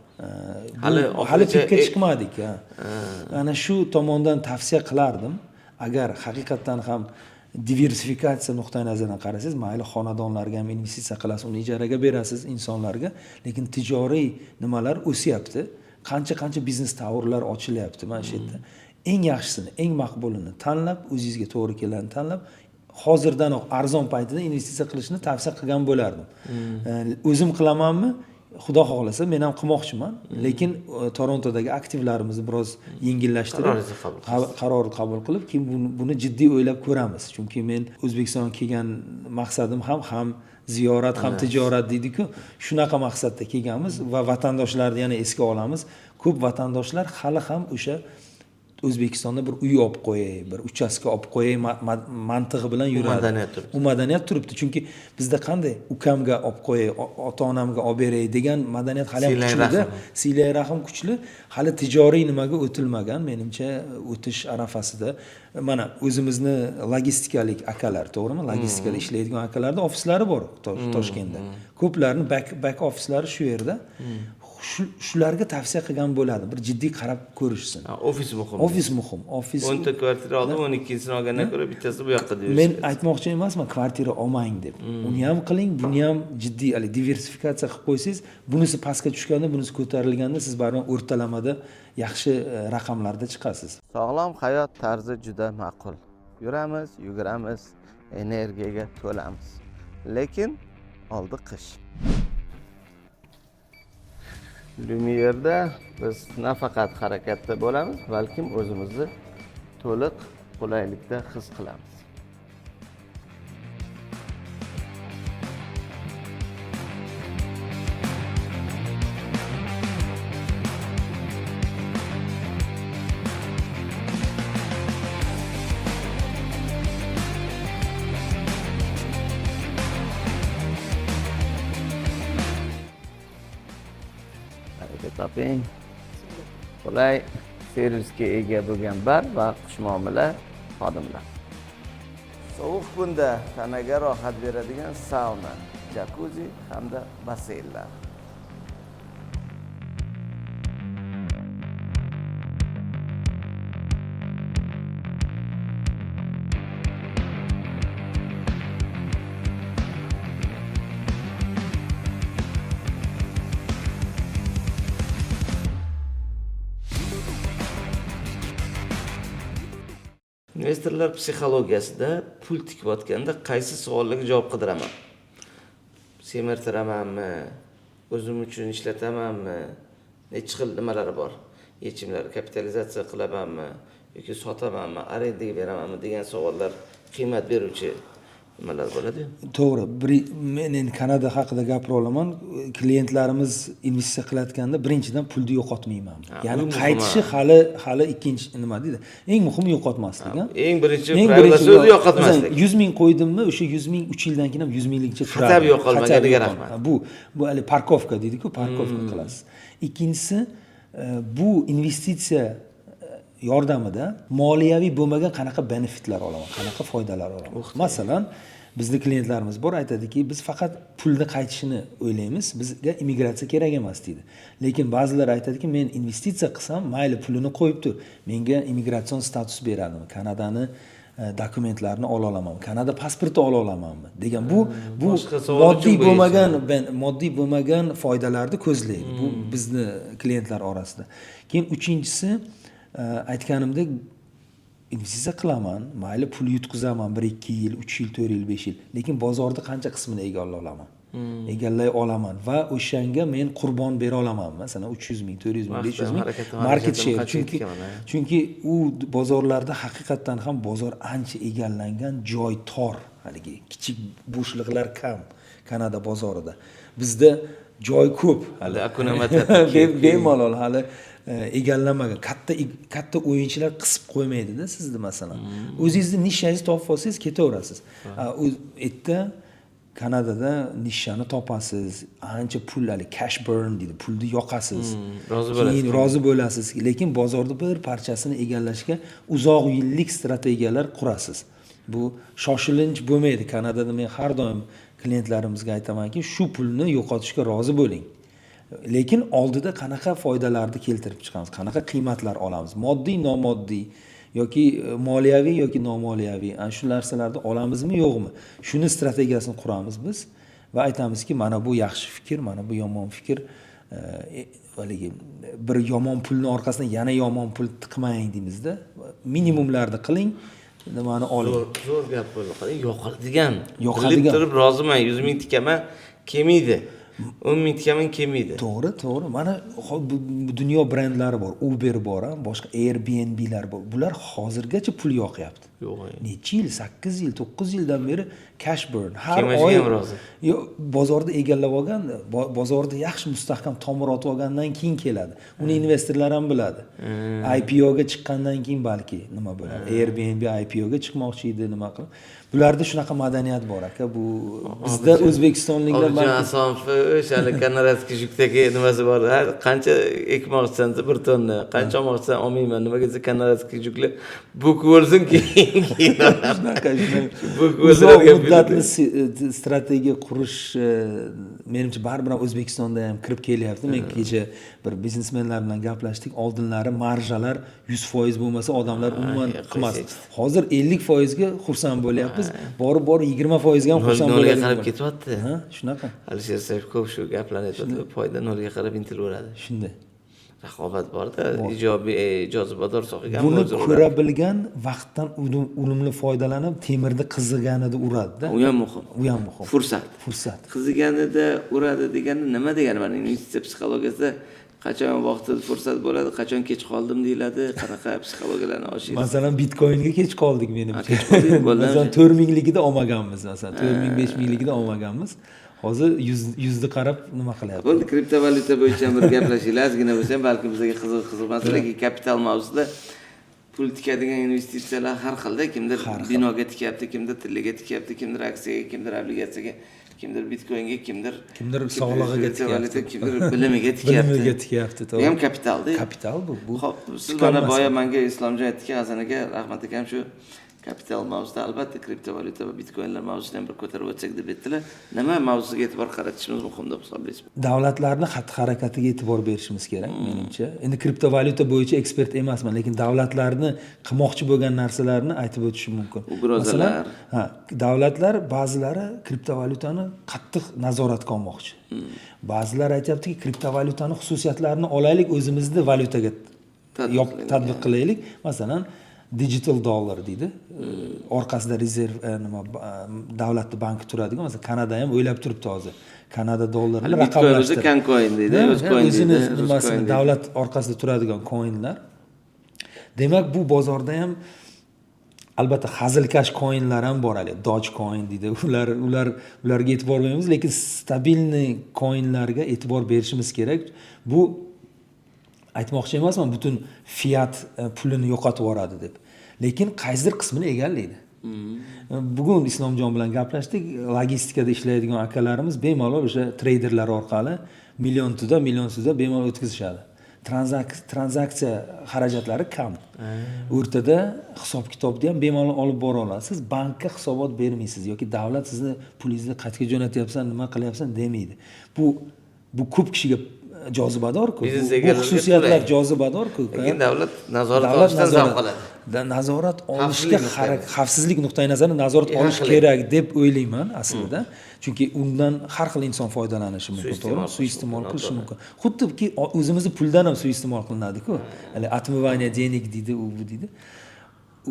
Hali hali oxirigacha pikka chiqmadik, ha. Ana shu tomondan tavsiya qilardim. Agar haqiqatdan ham diversifikatsiya nuqtai nazaridan qarasangiz, mayli, xonadonlarga ham investitsiya qilasiz, uni ijaraga berasiz insonlarga, lekin tijoriy nimalar o'syapti, qancha qancha biznes towerlar ochilyapti. Mana shu yerda eng yaxshisini, eng maqbulini tanlab, o'zingizga to'g'ri kelganini tanlab, hozirdanoq arzon paytida investitsiya qilishni tavsiya qilgan bo'lardim. O'zim qilamanmi? Xudo xohlasa, men ham qilmoqchiman, lekin Torontodagi aktivlarimizni biroz yengillashtirib, Qaroringizni qabul. Qaror qabul qilib, keyin buni jiddiy o'ylab ko'ramiz. Chunki men O'zbekistonga kelgan maqsadim ham ziyorat, ham tijorat deydiku, shunaqa maqsadda kelganmiz. Va vatandoshlarni yana esga olamiz, ko'p vatandoshlar hali ham o'sha O'zbekistonda bir uy olib qo'yay, bir uchastka olib qo'yay mantig'i bilan yuradi. Madaniyat turibdi. U madaniyat turibdi, chunki bizda qanday, ukamga olib qo'yay, ota onamga olib beray degan madaniyat hali ham Silai kuchlida. rahm. Silai rahm kuchli, hali tijoriy nimaga o'tilmagan, menimcha, o'tish arafasida. Mana o'zimizni logistikalik akalar, to'g'rimi, logistikada ishlaydigan akalarni ofislari bor Toshkentda, ko'plarini back ofislari shu yerda. Shularga tavsiya qilgan bo'ladi, bir jiddiy qarab ko'rishsin. Ha, ofis muhim. Ofis muhim, ofis. 10 ta kvartira oldim, 12-sini olgandan ko'ra bittasini bu yoqqa Men aytmoqchi emasman kvartira olmang deb. Uni ham qiling, buni ham jiddiy haligi diversifikatsiya qilib qo'ysangiz, bunisi pastga tushganda, bunisi ko'tarilganda, siz baribir o'rtalamada yaxshi raqamlarda chiqasiz. Sog'lom hayot tarzi juda ma'qul. Yuramiz, yuguramiz, energiyaga to'lamiz, lekin oldi qish. Lumierda biz nafaqat harakatda bo'lamiz, balkim o'zimizni to'liq qulaylikda his qilamiz. Baraka toping. Qulay servisga ega bo'lgan bar va xushmuomala xodimlar. Sovuq kunda tanaga rohat beradigan sauna, jakuzi hamda basseynlar. Investorlar psixologiyasida pul tikayotganda qaysi savollarga javob qidiraman? Semirtiramanmi, o'zim uchun ishlatamanmi, necha xil nimalari bor, yechimlar, kapitalizatsiya qilamanmi yoki sotamanmi, arendaga beramanmi degan savollar qiymat beruvchi nimalar bo'ladiyu. To'g'ri. Men endi Kanada haqida gapira olaman. Klientlarimiz investitsiya qilayotganda, birinchidan, pulni yo'qotmayman, ya'ni bu muhim, qaytishi hali ikkinchi nima deydi, eng muhimi yo'qotmaslik, ha? Eng birinchi Eng правила birinchi so'zi yo'qotmaslik. Masalan, 100 ming qo'ydimmi, o'sha 100 ming 3 yildan keyin ham 100 minglikcha turadi. Хотя бы yo'qolmaganiga Хотя бы rahmat. Bu haligi парковка deydiku, парковка qilasiz. Ikkinchisi, bu investitsiya yordamida moliyaviy bo'lmagan qanaqa benefitlar olaman, qanaqa foydalar olaman? Masalan, Bizni klientlarimiz bor, aytadiki, biz faqat pulni qaytishini o'ylaymiz, bizga immigratsiya kerak emas, deydi. Lekin ba'zilar aytadiki, men investitsiya qilsam, mayli, pulini qo'yib tur, menga immigratsion status beradimi, Kanadani dokumentlarini ola olamanmi, Kanada pasporti ola olamanmi degan. Bu Boshqa savol moddiy uchun bu. bo'lmagan, moddiy bo'lmagan foydalarni ko'zlaydi. Bu bizni klientlar orasida. Keyin uchinchisi, aytganimdek, investitsiya qilaman, mayli, pul yutqizaman 1-2 yil, 3 yil, 4 yil, 5 yil, lekin bozorni qancha qismini egallay olaman, egallay olaman va o'shanga men qurbon bera olamanmi, masalan, 300 ming, 400 ming, 500 ming Harakatim, market harakatim share. qancha Chunki yetkaman, ha? chunki u bozorlarda haqiqatdan ham bozor ancha egallangan, joy tor, haligi kichik bo'shliqlar kam Kanada bozorida. Bizda joy ko'p hali. Hakuna Matata. Bemalol hali egallanmagan, katta katta o'yinchilar qisib qo'ymaydida sizni. Masalan, o'zingizni nishangizni topib olsangiz, ketaverasiz. U yerda, Kanadada nishani topasiz, ancha pul, hali cash burn deydi, pulni yoqasiz. Rozi bo'lasiz. Keyin rozi bo'lasiz, lekin bozorni bir parchasini egallashga uzoq yillik strategiyalar qurasiz. Bu shoshilinch bo'lmaydi. Kanadada men har doim klientlarimizga aytamanki, shu pulni yo'qotishga rozi bo'ling, lekin oldida qanaqa foydalarni keltirib chiqamiz, qanaqa qiymatlar olamiz, moddiy, nomoddiy yoki moliyaviy yoki nomoliyaviy, ana shu narsalarni olamizmi, yo'qmi, shuni strategiyasini quramiz biz va aytamizki, mana bu yaxshi fikr, mana bu yomon fikr. Haligi bir yomon pulni orqasidan yana yomon pul tiqmang deymizda, minimumlarni qiling, nimani oling. Zo'r, zo'r gap bo'ldi. Qarang, yoqadigan. Yoqadigan. Bilib turib roziman, 100 ming tikaman, kelmaydi. 10 ming tikaman, kelmaydi. To'g'ri, mana bu dunyo brendlari bor, Uber bor, a, boshqa Airbnblar bor, bular hozirgacha pul yoqyapti. Yo'q. Necha yil, 8 yil, 9 yildan beri cash burn har Kelmashiga oy. ham rozi. Yo'q, bozorda egallab olgan, bozorda yaxshi mustahkam tomir otib olgandan keyin keladi. Uni investorlar ham biladi. IPOga chiqqandan keyin balki nima bo'ladi. Airbnb IPOga chiqmoqchi edi, nima qilib. Bularda shunaqa madaniyat bor, aka. Bu bizda, o'zbekistonliklar Obidjon balki Asomov o'sha hali канадский жук dagi nimasi bor. Har qancha ekmoqchisan desa, 1 tonna, qancha olmoqchisan, olmayman. Nimaga desa, канадский жук lar buk bo'lsin, keyin Shunaqa. Buk Uzoq o'ldiradigan. muddatli strategiya qurish, menimcha, baribir ham O'zbekistonda ham kirib kelyapti. Men kecha bir biznesmenlar bilan gaplashdik. Oldinlari marjalar 100% bo'lmasa, odamlar umuman qilmasdi. Hozir 50%ga xursand bo'lyapmiz, borib borib 20%ga ham xursand Nolga bo'ladigan qarab bo'ldi. ketyapti. Ha, shunaqa. Alisher Sayf ko'p shu gaplarni aytadi, foyda nolga qarab intilaveradi. Shunday. Raqobat borda, ijobiy, jozibador sohaga ham Buni o'zi uradi. ko'ra bilgan vaqtdan unumli foydalanib, temirni qiziganida uradida. U ham muhim. U ham muhim. Fursat. Fursat. Qiziganida uradi degani nima degani? Mana, investitsiya psixologiyasida qachon vaqti fursat bo'ladi, qachon kech qoldim deyiladi, qanaqa psixologiyalarni oshiradi? Masalan, bitcoinga kech qoldik, menimcha. Kech qoldik, bo'ldi. Masalan, 4000ligida olmaganmiz, masalan, 4000, 5000ligida olmaganmiz. Hozir yuzni qarab nima qilyapti. Bo'ldi, kriptovalyuta bo'yicha ham bir gaplashinglar ozgina bo'lsa ham, balkim bizga qiziq, qiziq emas, lekin kapital mavzusida pul tikadigan investitsiyalar har xilda. Kimdir binoga tikyapti, kimdir tillaga tikyapti, kimdir aksiyaga, kimdir obligatsiyaga, kimdir bitcoinga, kimdir Kimdir sog'lig'iga kriptovalyuta, tikyapti. kimdir bilimiga tikyapti. Bilimiga tikyapti, Bu to'g'ri. ham kapitalda. Kapital bu. Ho'p, siz mana Tuganmas. boya manga Islomjon aytdiki, Hasan aka, rahmat akam, shu kapital mavzusida albatta kriptovalyuta va bitcoinlar mavzusini ham bir ko'tarib o'tsak deb aytdilar. Nima mavzusiga e'tibor qaratishimiz muhim deb hisoblaysiz? Davlatlarni xatti harakatiga e'tibor berishimiz kerak, menimcha. Endi kriptovalyuta bo'yicha ekspert emasman, lekin davlatlarni qilmoqchi bo'lgan narsalarini aytib o'tishim mumkin. Угроза lar. Masalan, ha, davlatlar ba'zilari kriptovalyutani qattiq nazoratga olmoqchi. Ba'zilar aytyaptiki, kriptovalyutani xususiyatlarini olaylik, o'zimizni valyutaga Tatbiq qilaylik. Tatbiq qilaylik. Masalan, digital dollar deydi, orqasida rezerv, nima, davlatni banki turadigan. Masalan, Kanada ham o'ylab turibdi hozir, Kanada dollarini Hali bitcoin o'zi raqamlashtirib. Cancoin deydi, o'zcoin o'zini deydi, nimasini Ruscoin deydi. Davlat orqasida turadigan coinlar. Demak, bu bozorda ham albatta hazilkash coinlar ham bor, haligi Dogecoin deydi, ular ularga e'tibor bermaymiz, lekin стабильный coinlarga e'tibor berishimiz kerak. Bu aytmoqchi emasman, butun fiat pulini yo'qotib yuboradi deb, lekin qaysidir qismini egallaydi. Bugun Islomjon bilan gaplashdik, logistikada ishlaydigan akalarimiz bemalol o'sha treyderlar orqali million туда, million сюда bemalol o'tkazishadi. Tranzaksiya xarajatlari kam. O'rtada hisob kitobni ham bemalol olib bora olasiz, bankka hisobot bermaysiz yoki davlat sizni pulingizni qayerga jo'natyapsan, nima qilyapsan demaydi. Bu ko'p kishiga jozibador-ku. Bu xususiyatlar jozibador-ku. Lekin davlat nazorat olishdan zavq oladi. Nazorat olishga xavfsizlik nuqtai nazaridan nazorat olish kerak deb o'ylayman aslida. Chunki undan har xil inson foydalanishi mumkin, to'g'rimi? Suiiste'mol qilishi mumkin. Xuddiki o'zimizni puldan ham suiiste'mol qilinadi-ku. Hali отмывание денег deydi, u bu deydi.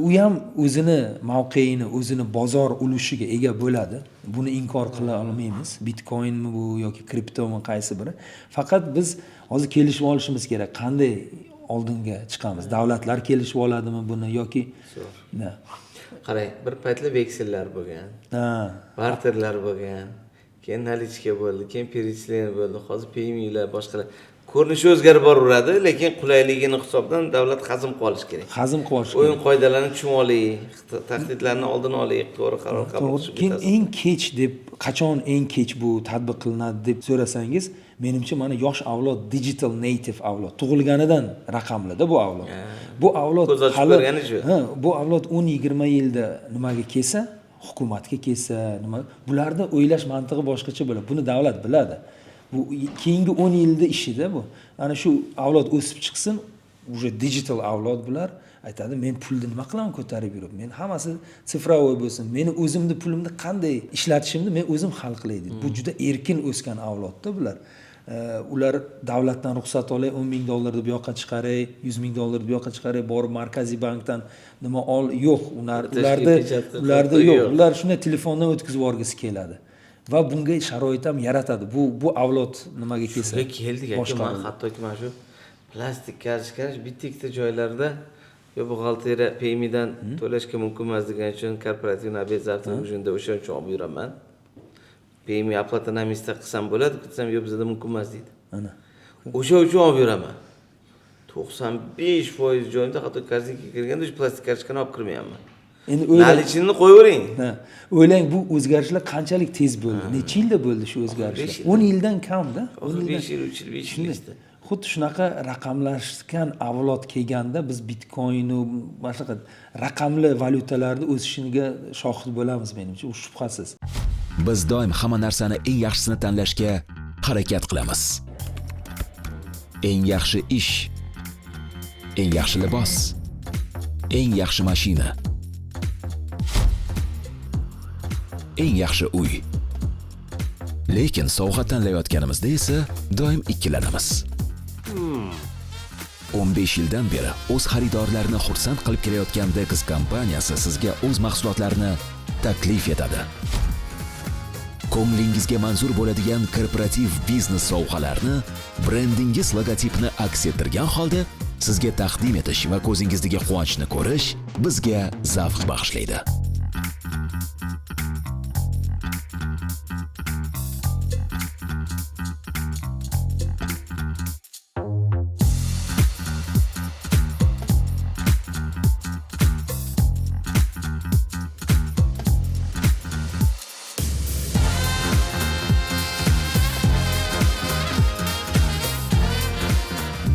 U ham o'zini mavqeini, o'zini bozor ulushiga ega bo'ladi. Buni inkor qila olmaymiz. Bitcoinmi bu yoki kriptomi, qaysi biri. Faqat biz hozir kelishib olishimiz kerak. Qanday oldinga chiqamiz? Davlatlar kelishib oladimi buni yoki Qarang, bir paytlar veksellar bo'lgan. Barterlar bo'lgan. Keyin наличка bo'ldi, keyin перечисление bo'ldi. Hozir Payme'lar, boshqalar. Ko'rinishi o'zgarib boraveradi, lekin qulayligini hisobdan davlat hazm qilib olish kerak. Hazm qilib olish kerak. O'yin qoidalarini tushunib olaylik, tahdidlarni oldini olaylik, to'g'ri qaror qabul qilish. Keyin eng kech deb, qachon eng kech bu tatbiq qilinadi deb so'rasangiz, menimcha mana yosh avlod, digital native avlod, tug'ilganidan raqamlida bu avlod. Bu avlod hali, bu avlod 10-20 yilda nimaga kelsa, hukumatga kelsa, nima, bularda o'ylash mantig'i boshqacha bo'ladi. Buni davlat biladi. Bu keyingi 10 yilda ishida bu. Ana shu avlod o'sib chiqsin, уже digital avlod bular aytadi, men pulni nima qilaman ko'tarib yurib, men hammasi цифровой bo'lsin, meni o'zimni pulimni qanday ishlatishimni men o'zim hal qilay deydi. Bu juda erkin o'sgan avlodda bular. Ular davlatdan ruxsat olay, $10,000 bu yoqqa chiqaray, $100,000 bu yoqqa chiqaray, borib markaziy bankdan nima ol, yo'q, ularda yo'q. Ular shunday telefondan o'tkazib yuborgisi keladi. Va bunga sharoit ham yaratadi. Bu avlod nimaga kelsa. Shunga keldik aka, men hattoki mana shu plastik kartochkani bitta-ikkita joylarda yo buxgalteriya Payme'dan to'lashga mumkin emas degan uchun korporativ обед завтрак ujunda o'sha uchun olib yuraman. Payme оплата на месте qilsam bo'ladi, desam yo'q, bizda mumkin emas deydi. Ana. O'sha uchun olib yuraman. 95% joyimda hatto korzinkaga kirganda o'sha plastik kartochkani olib kirmayapman. Endi o'ylang, наличныйni qo'yavering. O'ylang, bu o'zgarishlar qanchalik tez bo'ldi? Necha yilda bo'ldi shu o'zgarishlar? 10 yildan kamda. 5 yil, 3 yil, 5 yil ichida. Xuddi shunaqa raqamlashgan avlod kelganda biz bitcoin va mana shunaqa raqamli valyutalarni o'sishiga shohid bo'lamiz menimcha, u shubhasiz. Biz doim hamma narsani eng yaxshisini tanlashga harakat qilamiz. Eng yaxshi ish, eng yaxshi libos, eng yaxshi mashina, eng yaxshi uy. Lekin sovg'a tanlayotganimizda esa doim ikkilanamiz. 15 yildan beri o'z xaridorlarini xursand qilib kelayotgan Dex kompaniyasi sizga o'z mahsulotlarini taklif etadi. Ko'nglingizga manzur bo'ladigan korporativ biznes sovg'alarni brendingiz logotipini aks ettirgan holda sizga taqdim etish va ko'zingizdagi quvonchni ko'rish bizga zavq bag'ishlaydi.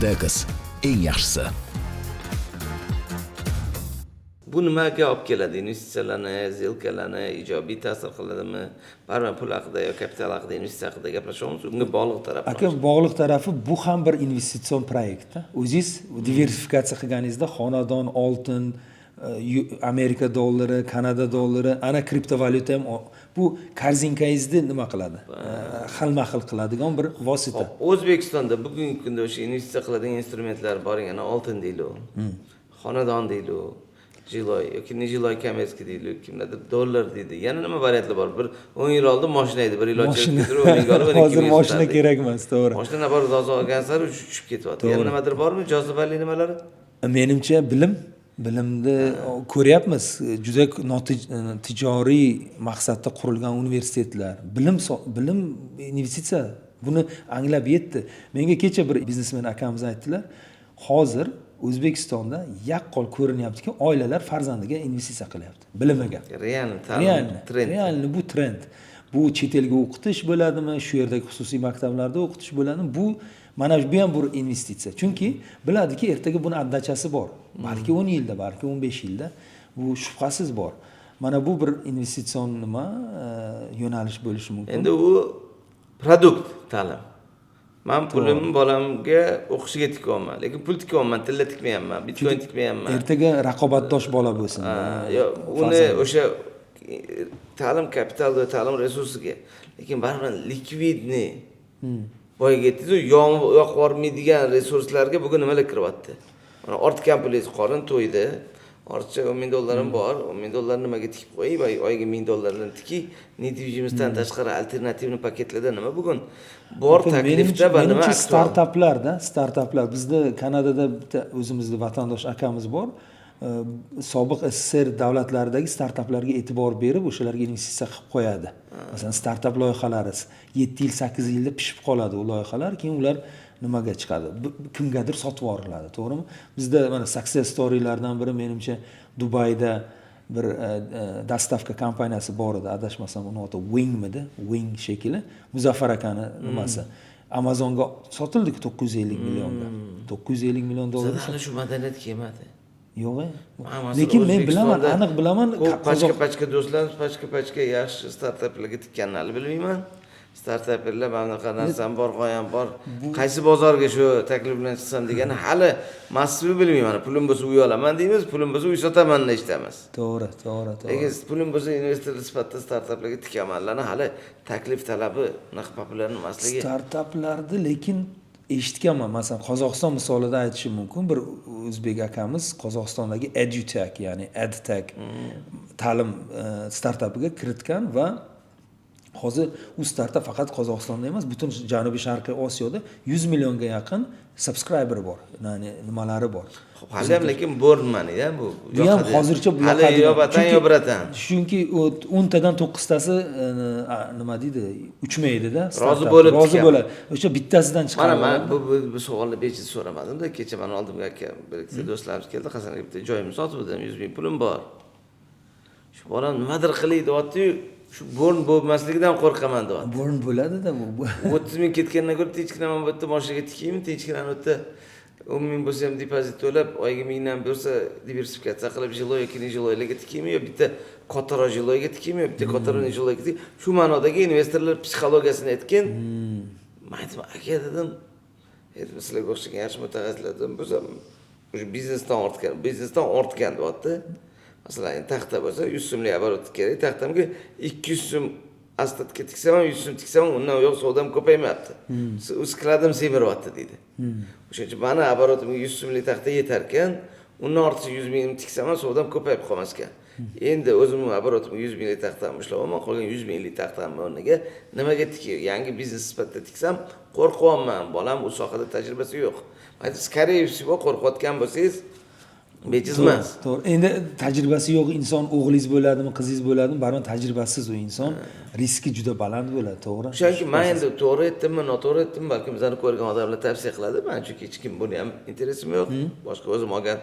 Dex eng yaxshisi. Bu nimaga olib keladi? Investitsiyalarni, zelkalarni ijobiy ta'sir qiladimi? Baribir pul haqida yo kapital haqida, investitsiya haqida gaplashamiz. Unga bog'liq tarafi. Aka, bog'liq tarafi bu ham bir investitsion proyektda. O'zingiz diversifikatsiya qilganingizda xonadon, oltin, Amerika dollari, Kanada dollari, ana kriptovalyuta ham bu korzinkangizni nima qiladi? Xilma-xil qiladigan bir vosita. O'zbekistonda bugungi kunda o'sha investitsiya qiladigan instrumentlar bor, yana oltin deydi, xonadon deydi, jiloy yoki nejiloy kommersiya deydi, kimlardir dollar deydi. Yana nima variantlar bor? Bir 10 yil oldin mashina edi, bir yil oldin hozir mashina kerak emas, to'g'ri. Mashina bor, rozi olgan sari tushib ketyapti. Yana nimadir bormi? Jozibali nimalari? Menimcha bilimni ko'ryapmiz. Juda tijoriy maqsadda qurilgan universitetlar, bilim investitsiya, buni anglab yetdi. Menga kecha bir biznesmen akamiz aytdilar, hozir O'zbekistonda yaqqol ko'rinyaptiki, oilalar farzandiga investitsiya qilyapti, bilimiga. Real bu trend. Bu chet elga o'qitish bo'ladimi, shu yerdagi xususiy maktablarda o'qitish bo'ladimi? Bu Mana bu ham bir investitsiya, chunki biladiki, ertaga buni отдача si bor, balki 10 yilda, balki 15 yilda, bu shubhasiz bor. Mana bu bir investitsion nima, yo'nalish bo'lishi mumkin. Endi u продукт ta'lim. Man pulimni bolamga o'qishiga tikyapman, lekin pul tikyapman, tilla tikmayapman, bitcoin tikmayapman. Ertaga raqobatdosh bola bo'lsin. Ha, yo, uni o'sha ta'lim kapital va ta'lim resursiga, lekin baribir ликвидный, boyagi aytdingizu, yoqib yubormaydigan resurslarga bugun nimalar kiryapti? Mana ortgan pulingiz, qorin to'ydi, ortiqcha 10 000 dollarim bor, 10 000 dollar nimaga tikib qo'yay va oyiga 1000 dollardan tikiy, недвижимость dan tashqari альтернативный paketlarda nima bugun bor taklifda va nima Menimcha, aktual? startaplarda, startaplar. Bizda Kanadada bitta o'zimizni vatandosh akamiz bor, sobiq SSSR davlatlaridagi startaplarga e'tibor berib, o'shalarga investitsiya qilib qo'yadi. Masalan, startap loyihalari 7 yil, 8 yilda pishib qoladi u loyihalar, keyin ular nimaga chiqadi, kimgadir sotib yuboriladi, to'g'rimi? Bizda mana success storylardan biri, menimcha, Dubayda bir доставка kompaniyasi bor edi, adashmasam uni oti Wingmidi, Wing shekilli, Muzaffar akani nimasi, Amazonga sotildiku 950 millionga, 950 million dollar. Bizada hali shu madaniyat kelmadi. Yo'q e. Man masalan, Lekin men bilaman, O'zbekistonda aniq bilaman. Ko'p pachka pachka do'stlarimiz pachka pachka yaxshi startaplarga tikkanini hali bilmayman. Startaperlar mana bunaqa narsam bor, g'oyam bor, qaysi bozorga shu taklif bilan chiqsam degani hali massivi bilmayman. Pulim bo'lsa, uy olaman deymiz, pulim bo'lsa, uy sotaman eshitamiz. to'g'ri to'g'ri to'g'ri Lekin pulim bo'lsa, investor sifatida startaplarga tikamanlarni hali taklif talabi unaqa populyar emasligi. Startaplarni lekin eshitganman. Masalan, Qozog'iston misolida aytishim mumkin, bir o'zbek akamiz Qozog'istondagi edutech, ya'ni edtech, ta'lim startapiga kiritgan va hozir u startap faqat Qozog'istonda emas, butun Janubiy Sharqiy Osiyoda 100 millionga yaqin subscriber bor, ya'ni nimalari bor. Xo'p, hali ham lekin born money-da bu. Bu ham Yoqadi. hozircha bu Hali yoqadi. yo vatan, yo братан. Chunki 10 tadan to'qqiztasi nima deydi, uchmaydida. Rozi bo'lib Rozi tikan. bo'ladi, o'sha bittasidan Mana chiqadi. man bu savolni bejiz so'ramadimda. Kecha mani oldimga aka, bir ikkita do'stlarimiz keldi. Hasan aka, bitta joyimni sotib edim, 100 000 pulim bor, shu bolam nimadir qilay deyaptiyu, shu burn bo'lmasligidan qo'rqaman deyapti. Burn bo'ladida bu. 30 000 ketgandan ko'ra tinchgina mana bu yerda moshinaga tikaymi, tinchgina bu yerda 10 000 bo'lsa ham depozit to'lab, oyiga mingdan bo'lsa, diversifikatsiya qilib, жилой yoki нежилой larga tikaymi, yo bitta kattaroq жилой ga tikaymi, yo bitta kattaroq нежилой ga tikaymi, shu ma'nodagi investorlar psixologiyasini aytgin. Man aytdim, aka, dedim, aytdim, sizlarga o'xshagan yaxshi mutaxassislardan bo'lsam, уже biznesdan ortgan, biznesdan ortgan deyapti. Masalan, endi taxta bo'lsa, 100 so'mlik оборот kerak taxtamga, 200 so'm остатка tiksam ham, 100 so'm tiksam ham, undan u yoq savdom ko'paymayapti, u skladim semiryapti deydi. O'shaning uchun mani оборот imga 100 so'mlik taxta yetarkan, undan ortiq 100 000 tiksam ham savdom ko'payib qolmas ekan. Endi o'zimni оборот imga 100 000lik taxtamni ushlayapman, qolgan 100 000lik taxtamni o'rniga nimaga tikay, yangi biznes sifatida tiksam, qo'rqyapman, bolam u sohada tajribasi yo'q. Aytdim, скорее всего, qo'rqayotgan bo'lsangiz, bejiz emas. To'g'ri, endi tajribasi yo'q inson, o'g'lingiz bo'ladimi, qizingiz bo'ladimi, baribir tajribasiz u inson, riski juda baland bo'ladi, to'g'ri. O'shaning uchun man endi to'g'ri aytdimmi, noto'g'ri aytdimmi, balkim bizani ko'rgan odamlar tavsiya qiladi. Man chunki hech kim buni ham интерес im yo'q, boshqa o'zim olgan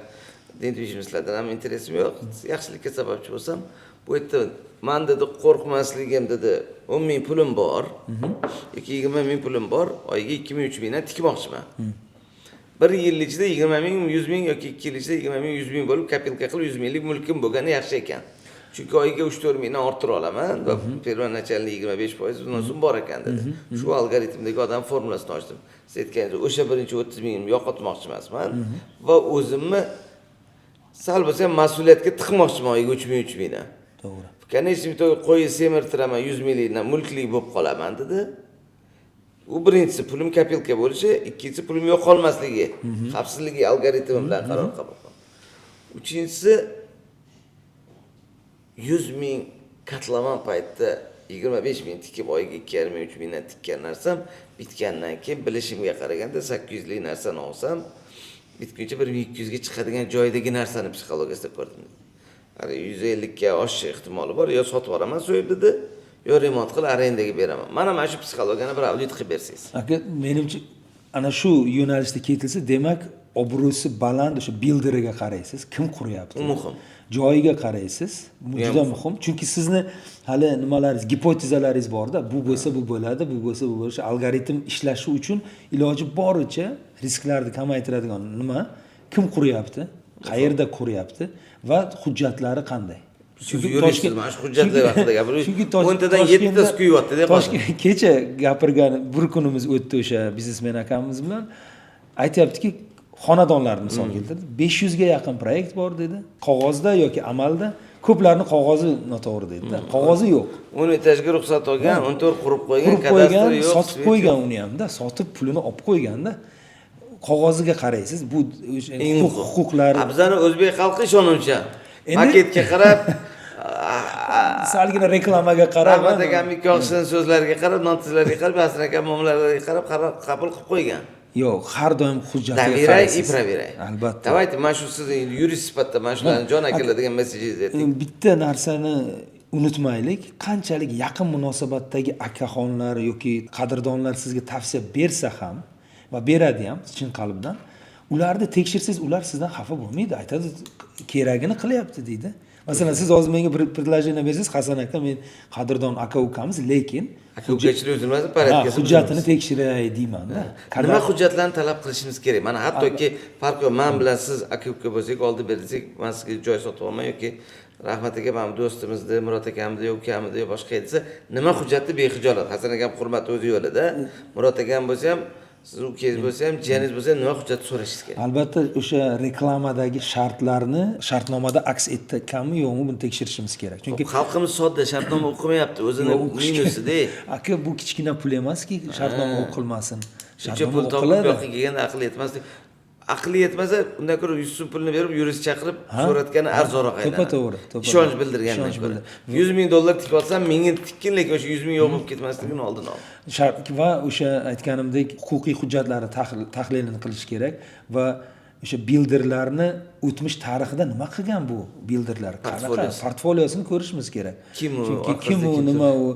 недвижимость lardan ham интерес im yo'q. Yaxshilikka sababchi bo'lsam. Bu yerda man, dedi, qo'rqmasligim, dedi, 10 000 pulim bor yoki 20 000 pulim bor, oyiga 2000, 3000dan tikmoqchiman. Bir yil ichida 20 000, 100 000 yoki 2 yil ichida 20 000, 100 000 bo'lib, копилка qilib, 100 000lik mulkim bo'lgani yaxshi ekan, chunki oyiga 3-4 mingdan orttira olaman va первоначальный 25% взнос im bor ekan, dedi. Shu algoritmdagi odam formulasini ochdim. Siz aytganingizdek, o'sha birinchi 30 mingimni yo'qotmoqchi emasman va o'zimni sal bo'lsa ham mas'uliyatga tiqmoqchiman oyiga 3000, 3000dan. To'g'ri. В конечном итоге qo'yni semirtiraman, 100 000likdan mulkli bo'lib qolaman, dedi. U birinchisi pulim копилка bo'lishi, ikkinchisi pulim yo'qolmasligi, xavfsizligi algoritmi bilan qaror qabul qildim. Uchinchisi, 100 000 kotlovan paytda 25 000 tikib, oyiga 2,5 ming, 3000dan tikkan narsam bitgandan keyin, bilishimga qaraganda, 800lik narsani olsam, bitguncha 1200ga chiqadigan joydagi narsani psixologiyasida ko'rdim. Hali 150ga oshishi ehtimoli bor, yo sotib yuboraman so'yib, dedi, yo remont qilib, arendaga beraman. Mana shu psixologiyani bir audit qilib bersangiz. Aka, menimcha, ana shu yo'nalishda ketilsa, demak Obro'si baland o'sha builderiga qaraysiz, kim quryapti. U muhim. Joyiga qaraysiz, bu Bu ham juda muhim, chunki sizni hali nimalaringiz, gipotezalaringiz borda, bu bo'lsa, bu bo'ladi, bu bo'lsa, bu bo'lishi, algoritm ishlashi uchun iloji boricha risklarni kamaytiradigan nima: kim quryapti, qayerda quryapti va hujjatlari qanday. Siz yuristsiz, mana shu hujjatlar haqida gapiring. Chunki 10 tadan yettitasi kuyyapti-da hozir. Kecha gapirgan bir kunimiz o'tdi o'sha biznesmen akamiz bilan, aytyaptiki, xonadonlarni misol keltirdi, 500 ga yaqin proyekt bor dedi, qog'ozda yoki amalda. Ko'plarni qog'ozi noto'g'ri dedida, qog'ozi yo'q. 10 etajga ruxsat olgan, 14 qurib qo'ygan, Qurib qo'ygan, kadastr yo'q, sotib свет qo'ygan yo'q. Uni hamda sotib, pulini olib qo'yganda, qog'oziga qaraysiz, bu o'sha Eng muhim. huquqlari. A bizani o'zbek xalqi ishonuvchan. Maketga qarab, Salgina reklamaga qarab. Rahmat akam ikkovsini so'zlariga qarab, notizlarga qarab, Yasir akam muomalalariga qarab, qarab qabul qilib qo'ygan. Yo'q, har doim hujjatga Доверяй и qaraysiz. проверяй. Albatta. Давайте, mana shu siz yurist sifatida mana shularni jon akalar degan messenjingizni ayting. Bitta narsani unutmaylik: qanchalik yaqin munosabatdagi akaxonlar yoki qadrdonlar sizga tavsiya bersa ham, va beradi ham chin qalbdan, ularni tekshirsangiz, ular sizdan xafa bo'lmaydi, aytadi, keragini qilyapti deydi. Masalan, siz hozir menga bir предложение bersangiz, Hasan aka, men qadrdon aka ukamiz, lekin Aka ukachilik uzilmasin, Ha, порядка si. hujjatini tekshiray deymanda. Nima hujjatlarni talab qilishimiz kerak? Mana, hattoki farqi yo'q, man bilan siz aka uka bo'lsak, oldi bersak, man sizga joy sotib olman yoki Rahmat aka mana do'stimizni, Murod akamni yo ukamni yo boshqa desa, nima hujjatni bexijolat? Hasan akam hurmati o'zi yo'lida, Murod akam bo'lsa ham, siz ukangiz bo'lsa ham, jiyaningiz bo'lsa ham, nima hujjat so'rashingiz kerak? Albatta, o'sha reklamadagi shartlarni shartnomada aks etganmi, yo'qmi, buni tekshirishimiz kerak, chunki Xalqimiz sodda, shartnoma o'qimayapti, o'zini Yo'q, o'qish minusida. Aka, bu kichkina pul emaski, shartnoma o'qilmasin. Shuncha Shartnoma pul topib, bu o'qiladi. yoqqa kelganda aqli yetmas. Aqli yetmasa, undan ko'ra 100 so'm pulni berib, yurist chaqirib so'ratgani arzonroq aylanadi. To'ppa to'g'ri, to'ppa Ishonch to'g'ri. bildirgandan Ishonch ko'ra. 100 000 dollar tikib olsam, mingini tikkin, lekin o'sha 100 000 yo'q bo'lib ketmasligini oldini ol. Shart va o'sha aytganimdek, huquqiy hujjatlarni tahlilini qilish kerak va o'sha builderlarni o'tmish tarixida nima qilgan bu builderlar, qanaqa Portfoliosi. Portfoliosini ko'rishimiz kerak. Kim u, Chunki orqasida kim u, kim? nima u.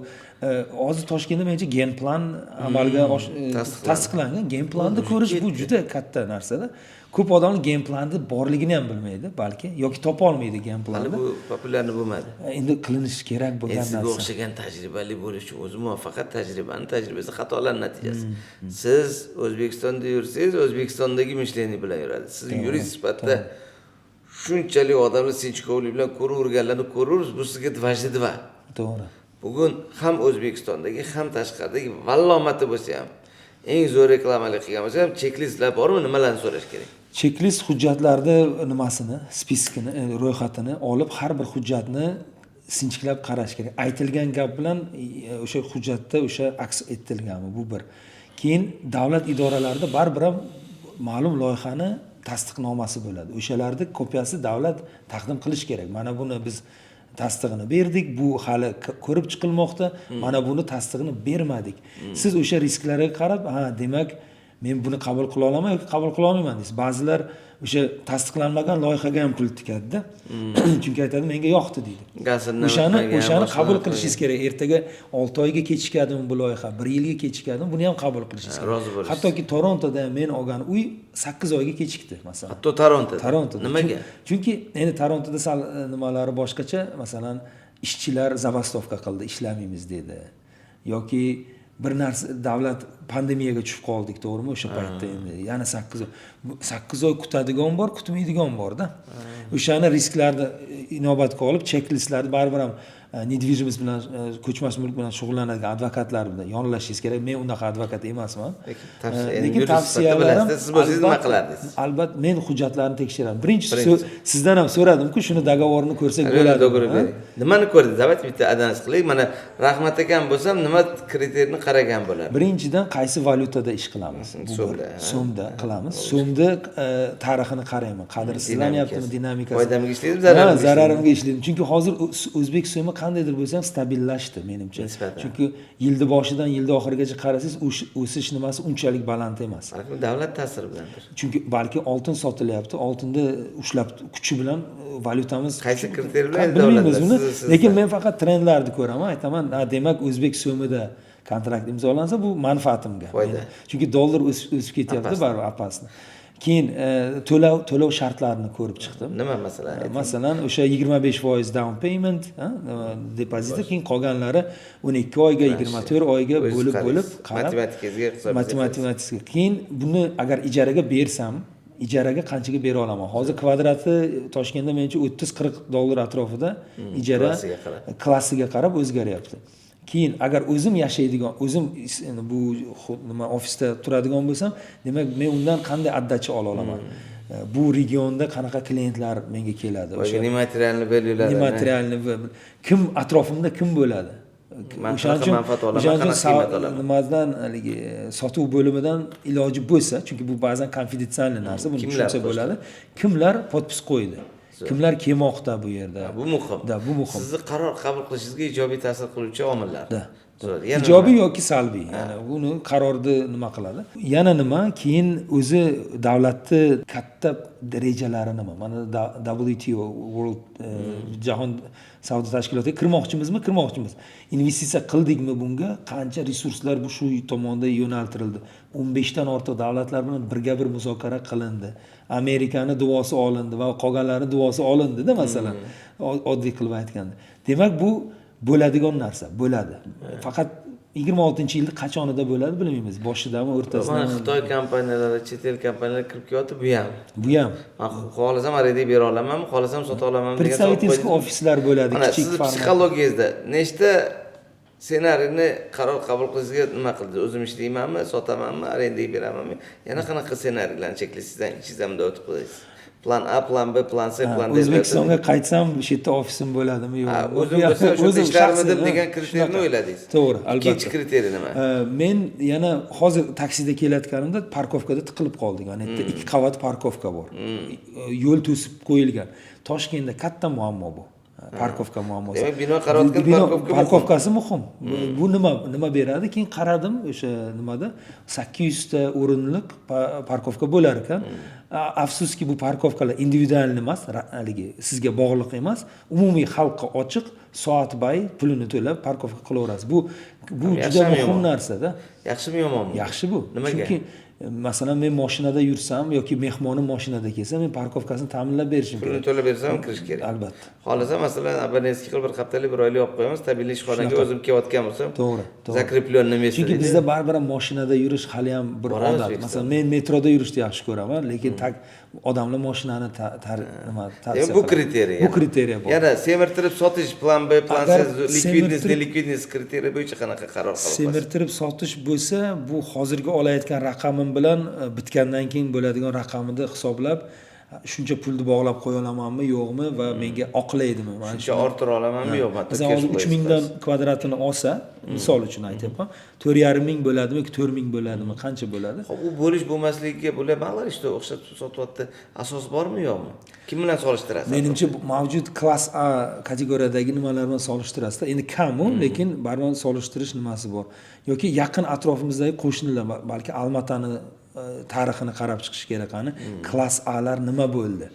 Hozir Toshkentda menimcha genplan amalga Tasdiqlandi. Tasdiqlangan. Genplanni ko'rish, bu juda katta narsada. Ko'p odamlar genplanni borligini ham bilmaydi balki yoki topa olmaydi Hali genplanni. bu популярный bo'lmadi. Endi qilinishi kerak bo'lgan Sizga narsa. o'xshagan tajribali bo'lish o'zi muvaffaqiyat, tajribani tajribasi, xatolar natijasi. Siz O'zbekistonda yursangiz, O'zbekistondagi мышление bilan yuradi. Siz yurist sifatida shunchalik odamlar sinchkovlik bilan ko'raverganlarni ko'raverasiz, bu sizga дважды два. Bugun ham O'zbekistondagi, ham tashqaridagi vallomati bo'lsa ham, eng zo'r reklamalik qilgan bo'lsa ham, checklistlar bormi, nimalarni so'rash kerak? Checklist hujjatlarni nimasini, списк ini, ro'yxatini olib, har bir hujjatni sinchiklab qarash kerak, aytilgan gap bilan o'sha hujjatda o'sha aks ettirilganmi, bu bir. Keyin davlat idoralarida baribir ham ma'lum loyihani tasdiqnomasi bo'ladi, o'shalarni kopiyasi davlat taqdim qilish kerak. Mana buni biz tasdig'ini berdik, bu hali ko'rib chiqilmoqda, mana buni tasdig'ini bermadik. Siz o'sha risklarga qarab, ha, demak, men buni qabul qila olaman yoki qabul qila olmayman deysiz. Ba'zilar o'sha tasdiqlanmagan loyihaga ham pul tikadida, chunki aytadi, menga yoqdi deydi. Gazini O'shani o'tmagan, o'shani boshqa qabul o'tmagan. Qilishingiz kerak. Ertaga 6 oyga kechikadimi bu loyiha, bir yilga kechikadimi, buni ham qabul qilishingiz kerak. Rozi bo'lishingiz. Hattoki Torontoda ham men olgan uy 8 oyga kechikdi, masalan. Hatto Torontoda? Torontoda. Nimaga? Chunki endi Torontoda sal nimalari boshqacha. Masalan, ishchilar забастовка qildi, ishlamaymiz dedi, yoki bir narsa, davlat pandemiyaga tushib qoldik, to'g'rimi, o'sha paytda. Endi yana 8 oy, 8 oy kutadigan bor, kutmaydigan borda. O'shani risklarni inobatga olib, checklistlarni baribir ham недвижимость bilan, ko'chmas mulk bilan shug'ullanadigan advokatlar bilan yonlashishingiz kerak. Men unaqa advokat emasman. Lekin tavsiya- endi Lekin yurist sifatida tavsiyalarim bilasiz, siz bo'lsangiz nima qilardingiz? Albatta, men hujjatlarni tekshiraman birinchi. Birinchisi. Sizdan ham so'radimku, shuni договор ini ko'rsak bo'ladi. Договор bering. Nimani ko'rdingiz? Давайте bitta analiz qilaylik. Mana, Rahmat akam bo'lsam, nima kriteriyni qaragan bo'lardi? Birinchidan, qaysi valyutada ish qilamiz? Bu bir. So'mda, ha. So'mda qilamiz. So'mda tarixini qarayman, qadrsizlanyaptimi, dinamikasi. Foydamga ishlaydimi, zararimga Ha, zararimga ishlaydi, chunki hozir o'zbek so'mi qandaydir bo'lsa ham stabillashdi, menimcha. Nisbatan. Chunki yilni boshidan yilni oxirigacha qarasangiz, o'sish nimasi unchalik baland emas. Balkim davlat ta'siri bilandir. Chunki balki oltin sotilyapti, oltinda ushlab kuchi bilan valyutamiz. Qaysi kriteriy bilan Bilmaymiz davlatlar? uni. Lekin men faqat trendlarni ko'raman, aytaman, ha, demak, o'zbek so'mida kontrakt imzolansa, bu manfaatimga. Foyda. Chunki dollar o'sib ketyapti. Опасно. Baribir опасно. Keyin to'lov shartlarini ko'rib chiqdim. Nima masalan? Ayting. Masalan, o'sha 25% down payment, depoziti, keyin qolganlari 12 oyga, 24 oyga O'zingiz bo'lib bo'lib qaraysiz. Qarab, Matematikangizga hisobingizga. Matematikasiga. Keyin buni agar ijaraga bersam, ijaraga qanchaga bera olaman? Hozir kvadrati Toshkentda, menimcha, 30-40 dollar atrofida ijara. Klassiga qarab. Klassiga qarab o'zgaryapti. Keyin agar o'zim yashaydigan, o'zim endi bu nima, ofisda turadigan bo'lsam, demak, men undan qanday отдача ola olaman? Bu regionda qanaqa klientlar menga keladi? Boyagi нематериальный value'lar. Нематериальный, kim atrofimda, kim bo'ladi? Man O'shaning qanaqa uchun manfaat olaman, o'shaning uchun qanaqa qiymat olaman? Nimadan, haligi sotuv bo'limidan iloji bo'lsa, chunki bu ba'zan конфиденциальный narsa, buni Kimlar tushunsa qo'shdi? bo'ladi, kimlar подпись qo'ydi, kimlar kelmoqda bu yerda. Bu muhim. Да, bu muhim. Sizni qaror qabul qilishingizga ijobiy ta'sir qiluvchi omillar. Да. Zo'r. Yana Ijobiy nima? yoki salbiy, ya'ni uni qarorni nima qiladi. Yana nima, keyin o'zi davlatni katta rejalari nima? Mana WTO, World jahon savdo tashkilotiga kirmoqchimizmi? Kirmoqchimiz. Investitsiya qildikmi bunga? Qancha resurslar bu shu tomonda yo'naltirildi? 15 dan ortiq davlatlar bilan birga bir muzokara qilindi, Amerikani duosi olindi va qolganlarni duosi olindida, masalan, oddiy qilib aytganda. Demak, bu bo'ladigan narsa bo'ladi, faqat 26-yilda qachonida bo'ladi, bilmaymiz, boshidami, Mana o'rtasidami. Xitoy kompaniyalari, chet el kompaniyalari kirib kelyapti, bu ham. Bu ham. Man xohlasam arendaga bera olamanmi, xohlasam sota olamanmi degan savol Представительский qo'ydingiz. Ofislar bo'ladi, Mana kichik sizni format. psixologiyangizda nechta ssenariyni qaror qabul qilishingizga nima qildi? O'zim ishlaymanmi, sotamanmi, arendaga beramanmi? Yana qanaqa ssenariylarni checklistdan ichingizdan bunday o'tib qo'yasiz? Plan A, plan B, plan C, plan D. O'zbekistonga qaytsam, shu yerda ofisim bo'ladimi, yo'qmi? Ha, o'zim bo'lsa, o'sha yerda ishlarmidim shaxsan, degan kriteriyni shunaqa. o'yladingiz. To'g'ri, albatta. Ikkinchi kriteriy nima? Men yana hozir taksida kelayotganimda парковка da tiqilib qoldik. Mana yerda ikki qavat парковка bor, yo'l to'sib qo'yilgan. Toshkentda katta muammo bu, парковка muammosi. Demak, bino qarayotgan парковка muhim. Парковка si muhim. Bu nima beradi? Keyin qaradim, o'sha nimada 800 ta o'rinliq парковка bo'lar ekan. Afsuski, bu парковка lar индивидуальный emas, haligi sizga bog'liq emas, umumiy xalqqa ochiq, soatbay pulini to'lab парковка qilaverasiz. Bu juda Yaxshimi, muhim yomonmi? narsada. Yaxshimi, yomonmi? Yaxshi bu. Nimaga? Chunki masalan, men moshinada yursam yoki mehmonim moshinada kelsa, men парковка sini ta'minlab berishim Pulini kerak. to'lab bersam ham kirish kerak. Albatta. Xohlasa, masalan, абонентский qilib bir haftalik, bir oylik olib qo'yamiz, стабильный ishxonaga Shunaqa. o'zim kelayotgan bo'lsam, To'g'ri, to'g'ri. закрепленный место Chunki deydi. bizda baribir ham moshinada yurish hali ham bir Bor, odat. O'zbekistonda. Masalan, men metroda yurishni yaxshi ko'raman, lekin tak odamlar moshinani nima, tavsiya Demak, bu qiladi. kriteriya. Bu kriteriya bor. Yana semirtirib sotish, plan B, plan C, Agar ликвидность, неликвидность kriteriya bo'yicha qanaqa qaror qabul qilasiz? Semirtirib sotish bo'lsa, bu hozirgi olayotgan raqamim bilan bitgandan keyin bo'ladigan raqamini hisoblab, shuncha pulni bog'lab qo'ya olamanmi, yo'qmi va menga oqlaydimi? Mana Shuncha orttira olamanmi, yo'qmi? Masalan, hozir 3000 dan kvadratini olsa, misol uchun aytyapman, 4,5 ming bo'ladimi yoki 4000 bo'ladimi, qancha bo'ladi? Ho'p, u bo'lish bo'lmasligiga bular ma'lum, что o'xshatib sotyapti. Asos bormi, yo'qmi? Kim bilan solishtirasiz? Menimcha, bu mavjud klass A kategoriyadagi nimalar bilan solishtirasizda. Endi kam u, lekin baribir solishtirish nimasi bor. Yoki yaqin atrofimizdagi qo'shnilar, balki Almatani tarixini qarab chiqish kerak, qani klass Alar nima bo'ldi?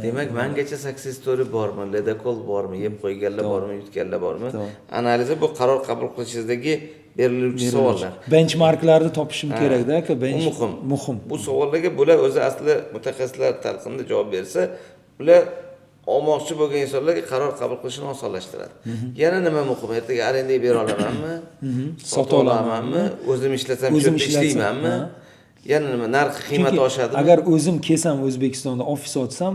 Demak, mangacha success story bormi, ледокол bormi, yeb qo'yganlar bormi, yutganlar bormi? To'g'ri. Analizi bu qaror qabul qilishingizdagi beriluvchi savollar. Benchmarklarni topishim kerakda, aka. Bu Bench muhim. Muhim. Bu savollarga bular o'zi asli mutaxassislar talqinida javob bersa, bular olmoqchi bo'lgan insonlarga qaror qabul qilishini osonlashtiradi. Yana nima muhim? Ertaga arendaga bera olamanmi? Sota Sota olamanmi? O'zim ishlasam, O'zim shu yerda ishlatsam, ishlaymanmi? ha. Yana nima? Narxi qiymati Chunki oshadimi? agar o'zim kelsam, O'zbekistonda ofis ochsam,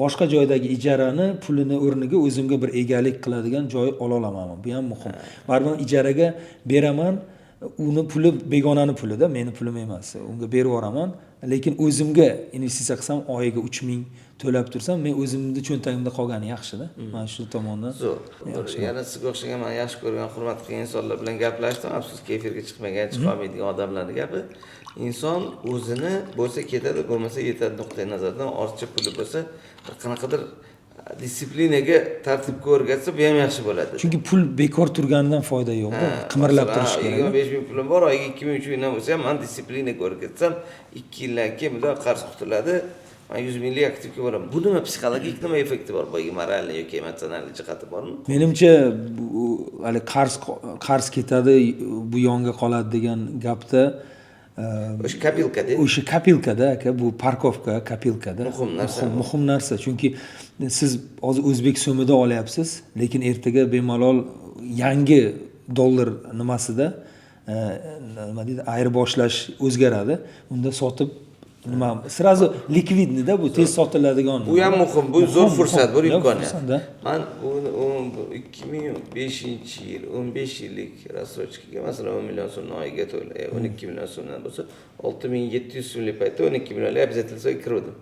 boshqa joydagi ijarani pulini o'rniga o'zimga bir egalik qiladigan joy ola olamanmi? Bu ham muhim. Baribir ijaraga beraman, uni puli begonani pulida, meni pulim emas, unga berib yuboraman. Lekin o'zimga investitsiya qilsam, oyiga 3000 to'lab tursam, men o'zimni cho'ntagimda qolgani yaxshida, mana shu tomondan. Zo'r. Yana sizga o'xshagan, man yaxshi ko'rgan, hurmat qilgan insonlar bilan gaplashdim. Afsuski, efirga chiqmagan, chiqolmaydigan odamlarni gapi. Inson o'zini bo'lsa ketadi, bo'lmasa yetadi nuqtai nazaridan ortiqcha puli bo'lsa, bir qanaqadir дисциплина ga, tartibga o'rgatsa, bu ham yaxshi bo'ladi. Chunki pul bekor turganidan foyda yo'qda, qimirlab turishi kerak. 25 000 pulim bor, oyiga 2000, 3000dan bo'lsa ham, man дисциплина ga o'rgatsam, 2 yildan keyin bundan qarz qutuladi, man 100 minglik aktivga boraman. Bu nima, psixologik nima effekti bor, boyagi моральный yoki эмоциональный jihati bormi? Menimcha, bu hali qarz ketadi, bu yonga qoladi degan gapda. O'sha копилка da. O'sha копилка da, aka, bu парковка копилка da. Muhim narsa. Muhim narsa, chunki siz hozir o'zbek so'mida olyapsiz, lekin ertaga bemalol yangi dollar nimasida, nima deydi, ayirboshlash o'zgaradi, unda sotib, nima, сразу ликвидный da, bu tez sotiladigan. Bu ham muhim, bu zo'r fursat, bu Muhim, imkoniyat. Fursat-da. Man 2005-yil 15 yillik рассрочка ga, masalan, 10 million so'mni oyiga to'la, 12 million so'mdan bo'lsa, 6700 so'mlik paytda 12 millionlik обязательство ga kiruvdim.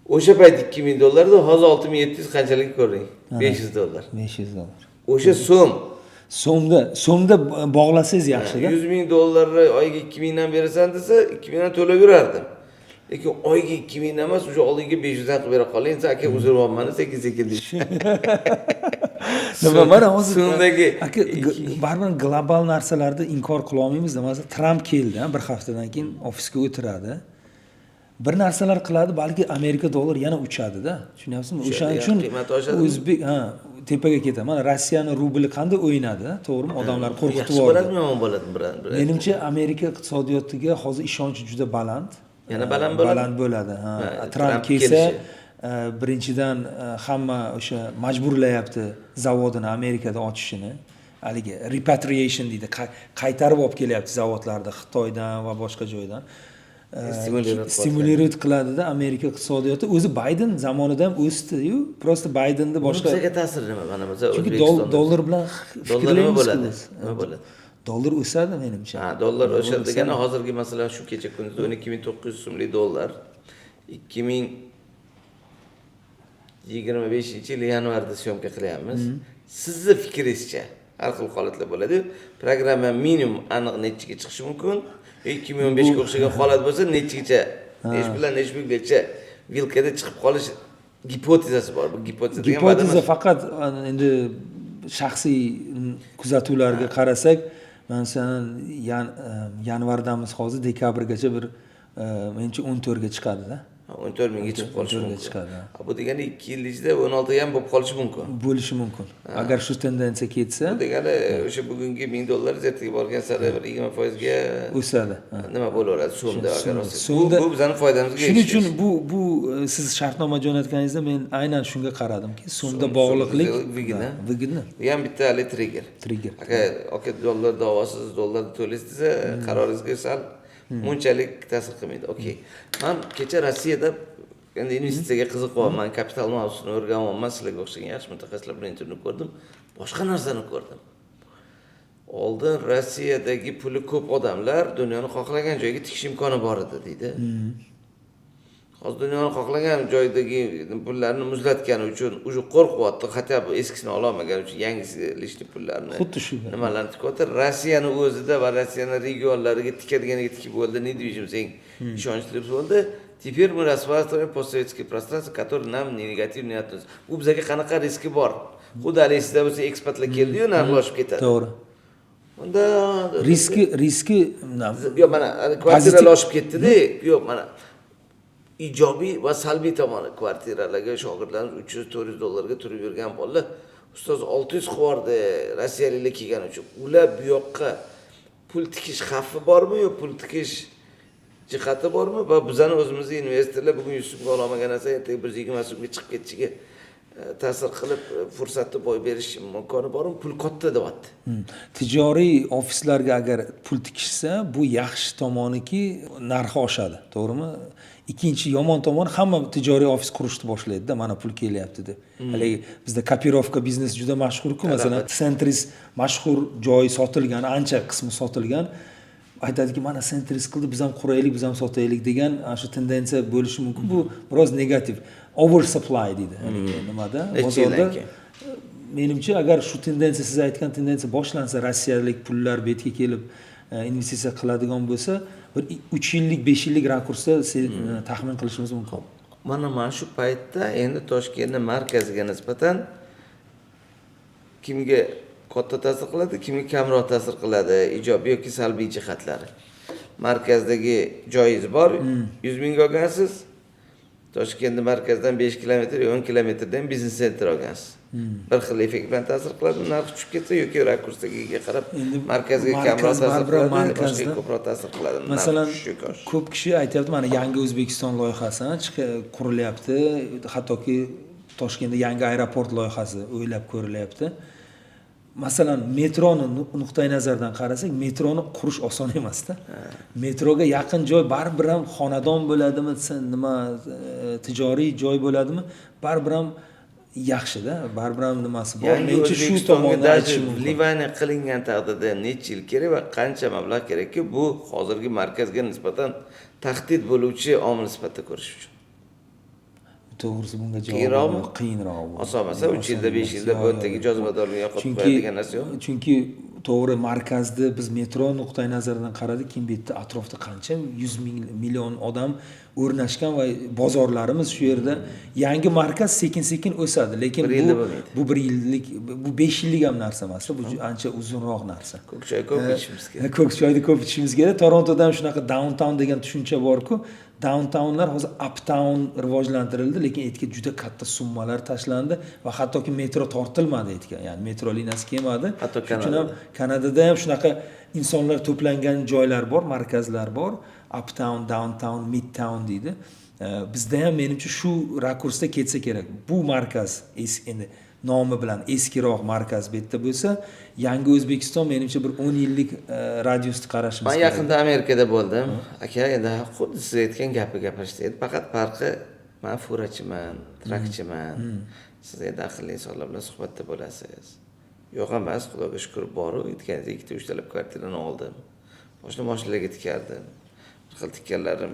O'sha payt 2000 dollardi, hozir 6700 qanchalik, ko'ring, 500 dollar. 500 dollar. O'sha so'm. So'mda bog'lasangiz yaxshida. 100 ming dollarni oyiga 2000dan berasan desa, 2000dan to'lab yurardim, lekin oyiga 2000dan emas, o'sha oldingi 500dan qilib bera qoling desa, aka, uzr, bormani sekin sekin deydi. Nima, mana hozir So'mdagi aka, baribir global narsalarni inkor qilolmaymiz. Masalan, Tramp keldi, bir haftadan keyin ofisga o'tiradi, bir narsalar qiladi, balki Amerika dollar yana uchadida, tushunyapsizmi? O'shaning uchun qiymati oshadimi? O'zbek, ha, tepaga ketadi. Mana Rossiyani rubli qanday o'ynadi, to'g'rimi? Odamlar qo'rqitib Yaxshi yubordi. bo'ladimi, yomon bo'ladimi Menimcha, Amerika iqtisodiyotiga hozir ishonch juda baland. Yana baland bo'ladi? Baland bo'ladi, ha. Ha, Tramp Tramp kelsa, kelishi. Birinchidan, hamma o'sha majburlayapti zavodini Amerikada ochishini, haligi repatriation deydi, qaytarib olib kelyapti zavodlarni Xitoydan va boshqa joydan. Стимулировать. Стимулировать qiladida Amerika iqtisodiyoti. O'zi Bayden zamonida ham o'sdiyu, просто Baydenni boshqa Bizga ta'siri nima, mana masalan, Chunki O'zbekistonda? Dollar bilan Dollar nima fikrlaymiz-ku bo'ladi? biz. Nima bo'ladi? Dollar o'sadi, menimcha. Ha, dollar o'sha degani hozirgi, masalan, shu kecha kunduz 12 900 so'mlik dollar 2025-yil yanvarda съёмка qilyapmiz. Sizni fikringizcha, har xil holatlar bo'ladi, programma minimum aniq nechiga chiqishi mumkin? 2015ga o'xshagan holat bo'lsa, nechigacha, nechi bilan nechi pulgacha вилка da chiqib qolish gipotezasi bor? Bu gipoteza degan va'da Gipoteza emas. Faqat endi shaxsiy kuzatuvlarga qarasak, masalan, yanvardamiz hozir, dekabrgacha bir, menimcha, 14ga chiqadida. 14 mingga chiqib qolishi 14 ga mumkin. Chiqadi, ha. Ha, bu degani 2 yil ichida 16ga ham bo'lib qolishi mumkin. Bo'lishi mumkin, agar shu tendensiya ketsa. Bu degani o'sha bugungi 1000 dollar ertaga borgan sari bir 20 foizga O'sadi, ha. nima bo'laveradi so'mda, agar olsak. Bu, So'mda. bu bizani foydamizga Shuning ishlash. uchun bu siz shartnoma jo'natganingizda men aynan shunga qaradimki, so'mda bog'liqlik Выгодно. Ha, выгодно. Bu ham bitta haligi trigger. Trigger. Aka, dollar davosiz, dollarni to'laysiz desa, qaroringizga sal bunchalik ta'sir qilmaydi. Okey. Man kecha Rossiyada endi investitsiyaga qiziqyapman, kapital mavzusini o'rganyapman, sizlarga o'xshagan yaxshi mutaxassislar bilan intervyu ko'rdim. Boshqa narsani ko'rdim. Oldin Rossiyadagi puli ko'p odamlar dunyoni xohlagan joyga tikish imkoni bor edi, deydi. Hozir dunyoni xohlagan joydagi pullarni muzlatgani uchun уже qo'rqyapti, хотя бы eskisini ololmagani uchun yangisi лишний pullarni Xuddi shu. Nimalarni tikyapti. Rossiyani o'zida va Rossiyani regionlariga tikadiganiga tikib bo'ldi, недвижимость eng ishonchli bo'ldi. Теперь мы рассматриваем постсоветское пространство, которое нам негативно не относится. Bu bizga qanaqa riski bor? Xuddi haligi sizda bo'lsa, ekspatlar keldiyu, narxlar oshib ketadi. To'g'ri. Unda Riski Yo'q, mana kvartiralar oshib ketdi-da. Yo'q, mana ijobiy va salbiy tomoni. Kvartiralarga shogirdlarimiz 300-400 dollarga turib yurgan bolalar, ustoz, 600 qilib yubordi rossiyaliklar kelgani uchun. Ular bu yoqqa pul tikish xavfi bormi yo pul tikish jihati bormi? Va bizani o'zimizni investorlar bugun 100 so'mga ololmagan narsa ertaga 120 so'mga chiqib ketishiga ta'sir qilib, fursatni boy berish imkoni bormi? Pul katta deyapti. Tijoriy ofislarga agar pul tikishsa, bu yaxshi tomoniki, narxi oshadi, to'g'rimi? Ikkinchi yomon tomoni, hamma tijoriy ofis qurishni boshlaydida, mana pul kelyapti deb. Haligi bizda копировка biznes juda mashhurku, masalan, Centris mashhur joy sotilgan, ancha qismi sotilgan. Aytadiki, mana Centris qildi, biz ham quraylik, biz ham sotaylik degan ana shu tendensiya bo'lishi mumkin. Bu biroz negativ. Over supply deydi haligi nimada, Necha bozorda. yildan keyin? Menimcha, agar shu tendensiya, siz aytgan tendensiya boshlansa, rossiyalik pullar bu yerga kelib investitsiya qiladigan bo'lsa, bir 3 yillik, 5 yillik rakursda taxmin qilishimiz mumkin. Mana shu paytda endi Toshkentni markaziga nisbatan kimga katta ta'sir qiladi, kimga kamroq ta'sir qiladi, ijobiy yoki salbiy jihatlari? Markazdagi joyingiz bor, 100 mingga olgansiz, Toshkentni markazidan 5 kilometr, 10 kilometrda ham бизнес центр olgansiz. Bir xil effekt bilan ta'sir qiladimi narx tushib ketsa yoki rakursdagiga qarab Endi markazga markaz kamroq ta'sir baribir qiladimi, markazda. boshqaga ko'proq ta'sir qiladimi narx Masalan, tushishi yoki oshishi? Ko'p kishi aytyapti, mana yangi O'zbekiston loyihasi qurilyapti, hattoki Toshkentda yangi aeroport loyihasi o'ylab ko'rilyapti. Masalan, metroni nuqtai nazaridan qarasak, metroni qurish oson emasda. Metroga yaqin joy baribir ham xonadon bo'ladimi, nima, tijoriy joy bo'ladimi, baribir ham yaxshida, baribir ham nimasi bor. Yangi Menimcha, shu O'zbekistonga tomondan даже aytishim mumkin. вливание qilingan taqdirda ham necha yil kerak va qancha mablag' kerakki, bu hozirgi markazga nisbatan tahdid bo'luvchi omil sifatida ko'rish uchun? To'g'risi, bunga javob Qiyinroqmi? yo'q, qiyinroq bu. Oson emas, 3 yilda, 5 yilda Yo'q, bu yerdagi yo'q. jozibadorlikni yo'qotib Chunki qo'yadigan narsa yo'q. Chunki to'g'ri, markazda biz metro nuqtai nazaridan qaradik, keyin bu yerda atrofda qancha yuz ming, million odam o'rnashgan va bozorlarimiz shu yerda. Yangi markaz sekin sekin o'sadi, lekin Bir bu yilda bo'lmaydi. Bu bir yillik, bu 5 yillik ham narsa emas, bu ancha uzunroq narsa. Ko'k choy ko'p ichishimiz kerak. Ko'k choyni ko'p ichishimiz kerak. Torontoda ham shunaqa downtown degan tushuncha borku. Downtownlar hozir uptown rivojlantirildi, lekin yerga juda katta summalar tashlandi va hattoki metro tortilmadi yerga, ya'ni metro liniyasi kelmadi. Hatto Shuning uchun ham Kanadada. Kanadada ham shunaqa insonlar to'plangan joylar bor, markazlar bor, uptown, downtown, midtown deydi. Bizda ham, menimcha, shu rakursda ketsa kerak. Bu markaz endi nomi bilan eskiroq markaz bu yerda bo'lsa, yangi O'zbekiston, menimcha, bir 10 yillik radiusni qarashimiz Man kerak. yaqinda Amerikada bo'ldim, aka. Endi xuddi siz aytgan gapni gapirishdi. Endi faqat farqi, man furachiman, trakchiman. Siz endi aqlli insonlar bilan suhbatda bo'lasiz. Yo'q emas, Xudoga shukur, boru, aytganingizdek, ikkita uchtalab kvartirani oldim, boshini moshinalarga tikardim. Bir xil tikkanlarim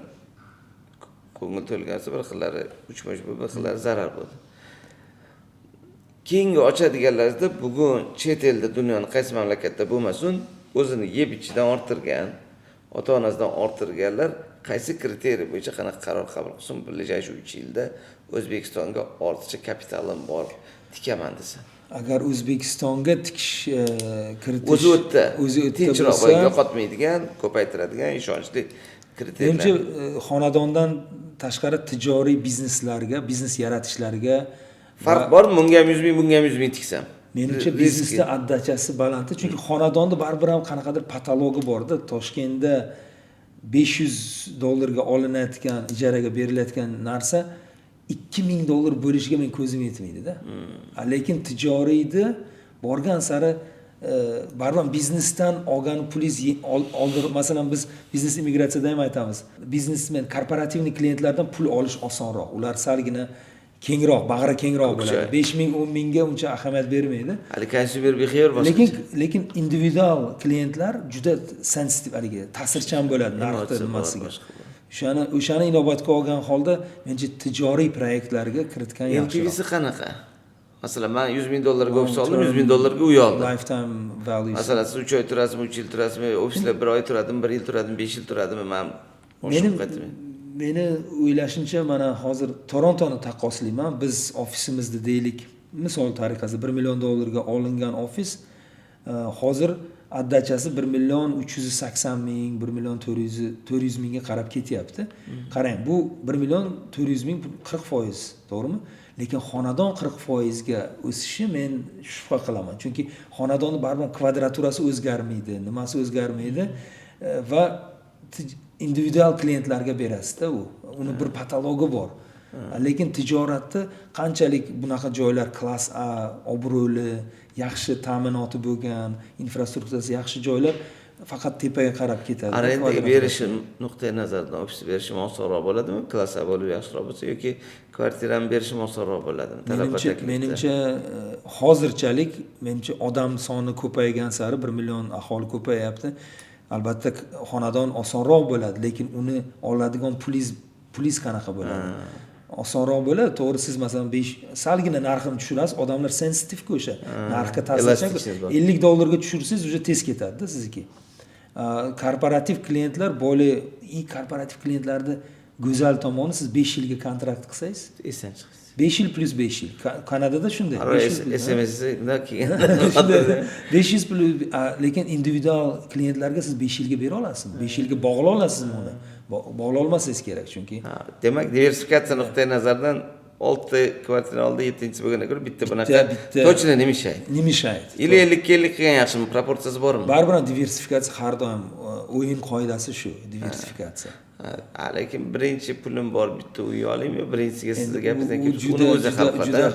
ko'ngil to'lgan bo'lsa, bir xillari uchma uch bo'lib, bir xillari zarar bo'ldi. Keyingi ochadiganlarida bugun chet elda, dunyoni qaysi mamlakatda bo'lmasin, o'zini yeb ichishidan orttirgan, ota onasidan orttirganlar qaysi kriteriy bo'yicha qanaqa qaror qabul qilsin, ближайший 3 yilda O'zbekistonga ortiqcha kapitalim bor, tikaman desa? Agar O'zbekistonga tikish, kiritish O'zi u yerda o'zi u yerda tinchroq va bo'lsa, yo'qotmaydigan, ko'paytiradigan ishonchli kriteriyalar. Menimcha, xonadondan tashqari tijoriy bizneslarga, biznes yaratishlariga Farq bormi, bunga ham 100 000, bunga ham 100 000 tiksam? Menimcha, Riski. biznesda отдача si balandda, chunki xonadonni baribir ham qanaqadir потолок i borda. Toshkentda 500 dollarga olinayotgan, ijaraga berilayotgan narsa 2000 dollar bo'lishiga men ko'zim yetmaydida. Lekin tijoriyni borgan sari baribir ham biznesdan olgan pulingiz masalan, biz biznes immigratsiyada ham aytamiz, biznesmen, корпоративный klientlardan pul olish osonroq, ular salgina kengroq, bag'ri kengroq Ko'k bo'ladi, choy. 5000, 10 000ga uncha ahamiyat bermaydi. Hali consumer behavior boshqacha. Lekin individual klientlar juda sensitiv, haligi ta'sirchan bo'ladi narxni Emotsiya bor, nimasiga. Boshqa bor. O'shani inobatga olgan holda, menimcha, tijoriy proyektlarga kiritgan yaxshiroq. LTVsi qanaqa? Masalan, man 100 000 dollarga ofis oldim, 100 000 dollarga uy oldim. Lifetime value. Masalan, siz 3 oy turasizmi, 3 yil turasizmi, ofislar bir oy turadimi, bir yil turadimi, 5 yil turadimi, man Menim oshib qaytmayman. Meni o'ylashimcha, mana hozir Torontoni taqqoslayman. Biz ofisimizda, deylik, misol tariqasida, 1 million dollarga olingan ofis hozir отдача si 1 380 000, 1 million 400 mingga qarab ketyapti. Qarang, bu 1 400 000, 40%, to'g'rimi? Lekin xonadon 40%ga o'sishi men shubha qilaman, chunki xonadonni baribir kvadraturasi o'zgarmaydi, nimasi o'zgarmaydi va individual klientlarga berasizda, uni bir потолок i bor. Lekin tijoratda qanchalik bunaqa joylar klass A, obro'li, yaxshi ta'minoti bo'lgan, infrastrukturasi yaxshi joylar faqat tepaga qarab ketadi. Arendaga Kvadraturasi. berishim nuqtai nazaridan ofis berishim osonroq bo'ladimi, klass A bo'lib yaxshiroq bo'lsa yoki kvartirani berishim osonroq bo'ladimi talab va Menimcha, taklifda? menimcha, hozirchalik, menimcha, odam soni ko'paygan sari, 1 million aholi ko'payapti, albatta, xonadon osonroq bo'ladi, lekin uni oladigan pulingiz qanaqa bo'ladi? Osonroq bo'ladi, to'g'ri. Siz, masalan, besh salgina narxini tushirasiz, odamlar sensitivku, o'sha narxga ta'sirchan. Эластичность bor. 50 dollarga tushirsangiz, уже tez ketadida sizniki. Korporativ klientlar более и korporativ klientlarni go'zal tomoni, siz 5 yilga kontrakt qilsangiz, Esdan chiqasiz. 5 yil plyus 5 yil. Kanadada shunday, 5 yil SMSda keyin. Shunday, 500 plyus. Lekin individual klientlarga siz 5 yilga bera olasizmi, 5 yilga bog'la olasizmi? Uni bog'la olmasangiz kerak, chunki Ha, demak, diversifikatsiya nuqtai nazaridan Oltita kvartira oldi, yettinchisi bo'lgandan ko'ra bitta bunaqa bitta. Точно не мешает. Не мешает. Или 50ga 50 qilgan yaxshimi, proporsiyasi bormi? Baribir ham diversifikatsiya har doim, o'yin qoidasi shu, diversifikatsiya. Ha, lekin birinchi pulim bor, bitta uy olaymi yo birinchisiga sizni Endi gapingizdan u kelib juda- uni o'zi juda- hal qiladi. juda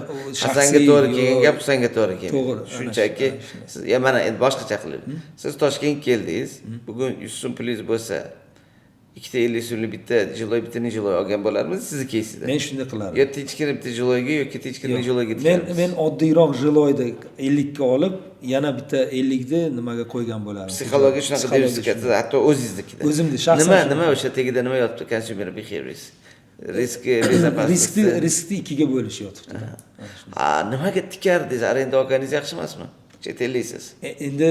Hasanga shaxsiy, to'g'ri kelgan yo'q. gap Husanga to'g'ri kelmaydi. To'g'ri, ana Shunchaki shu, ana shunday. siz ya mana endi boshqacha qilib. Siz Toshkentga keldingiz, bugun 100 so'm pulingiz bo'lsa, ikkita 50 so'mlik bitta жилой, bitta нежилой olgan bo'larmisiz sizni keysida? Men shunday qilardim. Yo tinchgina bitta жилой ga yoki tinchgina нежилой ga Men tikarmiz. men oddiyroq жилой ni 50 ga olib, yana bitta 50 ni nimaga qo'ygan bo'lardim. Psixologiya shunaqa Psixologiya diversifikatsiya, hatto o'zingiznikida. O'zimni, shaxsan Nima shunaqa. nima o'sha tagida nima yotibdi? Consumer behaviors. Riski, безопасность. Riskni ikkiga bo'lish yotibdi. Ha, nimaga tikardingiz? Arenda olganingiz yaxshi emasmi? Chet elliksiz. Endi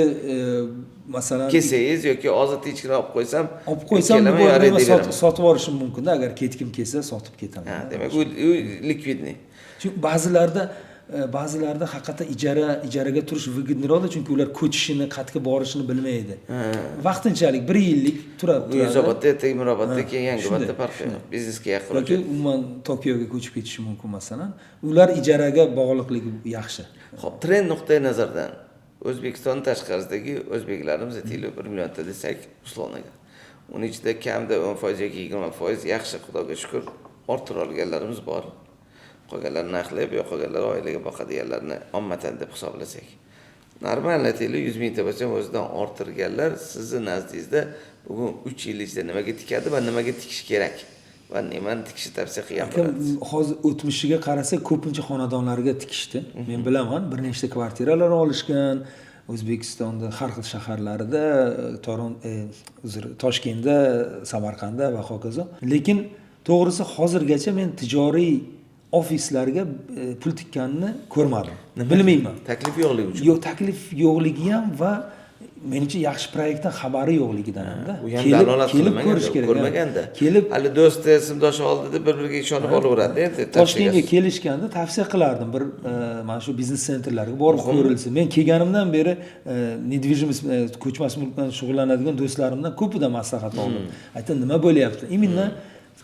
masalan Kelsangiz yoki hozir tinchgina olib qo'ysam, olib qo'ysam, kelaman, bu arenda nima beraman. Sotib yuborishim mumkinda, agar ketgim kelsa sotib ketaman. Ha, demak, u ликвидный. Chunki ba'zilarda haqiqatdan ijaraga turish выгодный roqda, chunki ular ko'chishini, qayerga borishini bilmaydi. Vaqtinchalik bir yillik turadi. Bu Yunusobodda, ertaga Mirobodda, keyin Yangiobodda, Shunday, farqi yo'q. Biznesga yaqin. Yoki umuman Tokioga ko'chib ketishi mumkin masalan. Ular ijaraga bog'liqligi yaxshi. Xo'p, trend nuqtai nazaridan O'zbekiston tashqarisidagi o'zbeklarimiz aytaylik 1 millionta desak, условно. Uni ichida kamida 10% yoki 20% yaxshi, Xudoga shukur, orttira olganlarimiz bor. Qolganlar narxlab, yo'q qolganlar oilaga boqadiganlarni ommatan deb hisoblasak. Normal aytaylik 100 mingta bo'lsa ham o'zidan orttirganlar sizni nazdingizda bugun 3 yil ichida nimaga tikadi va nimaga tikish kerak? Va nimani tikishni tavsiya qilgan Akam, bo'ladingiz? hozir o'tmishiga qarasak, ko'pincha xonadonlarga tikishdi. Men bilaman, bir nechta kvartiralar olishgan O'zbekistonda har xil shaharlarida, Toron, uzr, Toshkentda, Samarqandda va hokazo. Lekin to'g'risi hozirgacha men tijoriy ofislarga pul tikkanini ko'rmadim. Bilmayman. Taklif yo'qligi uchun. Yo'q, taklif yo'qligi ham va menimcha yaxshi proyektdan xabari yo'qligidan hamda. U ham Kelib dalolat kelib qilmagan, ko'rish kerak. ko'rmaganda. Kelib hali do'sti, sinfdoshi oldida bir-biriga ishonib olaveradi endi. Toshkentga kelishganda tavsiya qilardim, bir mana shu biznes центр larga borib ko'rilsin. Men kelganimdan beri недвижимость, ko'chmas mulk bilan shug'ullanadigan do'stlarimdan ko'pidan maslahat oldim. Aytdim, nima bo'lyapti? Именно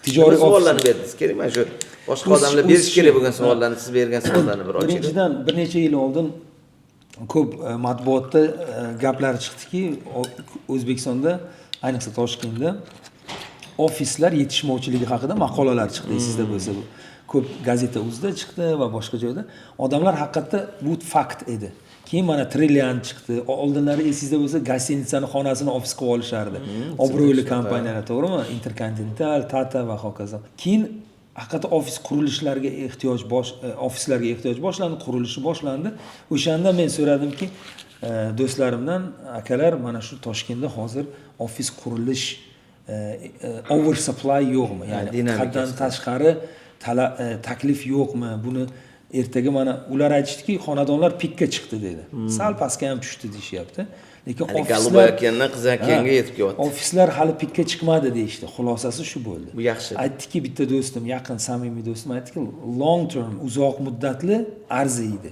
tijoriy Nima savollarni ofis. berdingiz? Kerak mana shu boshqa odamlar berishi kerak bo'lgan savollarni, siz bergan savollarni bir oching. Birinchidan, bir necha yil oldin ko'p matbuotda gaplar chiqdiki, O'zbekistonda, ayniqsa Toshkentda ofislar yetishmovchiligi haqida maqolalar chiqdi, esingizda bo'lsa, bu ko'p gazeta uzda chiqdi va boshqa joyda. Odamlar haqiqatda bu fakt edi. Keyin mana Trillian chiqdi. Oldinlari esingizda bo'lsa, гостиница ni xonasini ofis qilib olishardi obro'li kompaniyalar, to'g'rimi? Interkontinental, Tata va hokazo. Keyin haqiqatda ofis qurilishlariga ehtiyoj bosh ofislarga ehtiyoj boshlandi, qurilishi boshlandi. O'shanda men so'radimki do'stlarimdan: "Akalar, mana shu Toshkentda hozir ofis qurilish over supply yo'qmi, ya'ni Dinamikasi. haddan tashqari taklif yo'qmi buni ertaga?" Mana ular aytishdiki, xonadonlar pikka chiqdi dedi, sal pastga ham tushdi deyishyapti, lekin Hali ofislar Голубой океан dan Qizil okeanga Ha, yetib kelyapti. Ofislar hali pikka chiqmadi deyishdi. Xulosasi shu bo'ldi. Bu yaxshi. Aytdiki bitta do'stim, yaqin samimiy do'stim aytdiki, long term, uzoq muddatli arziydi,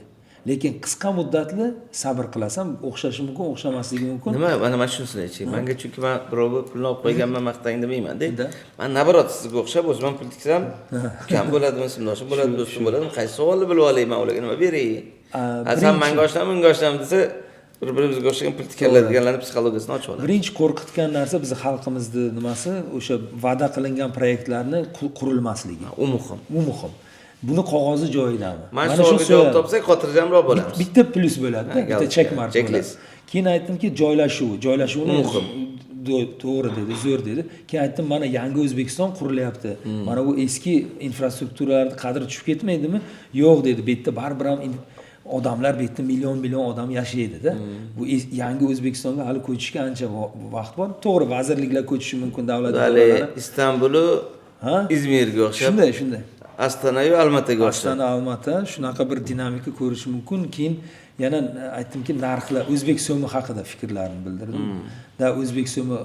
lekin qisqa muddatli sabr qilasan, o'xshashi mumkin, o'xshamasligi mumkin. Nima, mana shunisini aytchi. Manga, chunki man birovga pulni olib qo'yganman, maqtang demayman-da. Da. Man наоборот sizga o'xshab o'zim ham pul tiksam, ukam bo'ladimi, sinfdoshim bo'ladi, do'stim bo'ladimi, qaysi savolni bilib olay, man ularga nima beray? A, Ha, san manga oshnami, unga oshnami desa, bir-birimizga o'xshagan pul tikanadiganlarni psixologiyasini ochib oladi. Birinchi qo'rqitgan narsa bizni xalqimizni nimasi, o'sha va'da qilingan proyektlarni qurilmasligi. U muhim. Bu muhim. Buni qog'ozi joyidami? Mana shu savolga javob topsak, xotirjamroq bo'lamiz. Bitta plyus bo'ladi-da, Ha, bitta галочка, check mark bo'ladi. checklist. Keyin aytdimki, joylashuv, joylashuvni Muhim. To'g'ri dedi, zo'r dedi. Keyin aytdim, mana yangi O'zbekiston qurilyapti. Mana bu eski infrastrukturalarni qadri tushib ketmaydimi? Yo'q dedi, bu yerda baribir ham odamlar, bu yerda million million odam yashaydi-da. Bu yangi O'zbekistonga hali ko'chishga ancha vaqt bor. To'g'ri, vazirliklar ko'chishi mumkin, davlat Hali idoralari. Istanbulu Ha? Izmirga o'xshab, Shunday. Astanayu Almataga o'xshab. Ostona, Almata shunaqa bir dinamika ko'rishi mumkin. Keyin yana aytdimki, narxlar, o'zbek so'mi haqida fikrlarimni bildirdim. Da o'zbek so'mi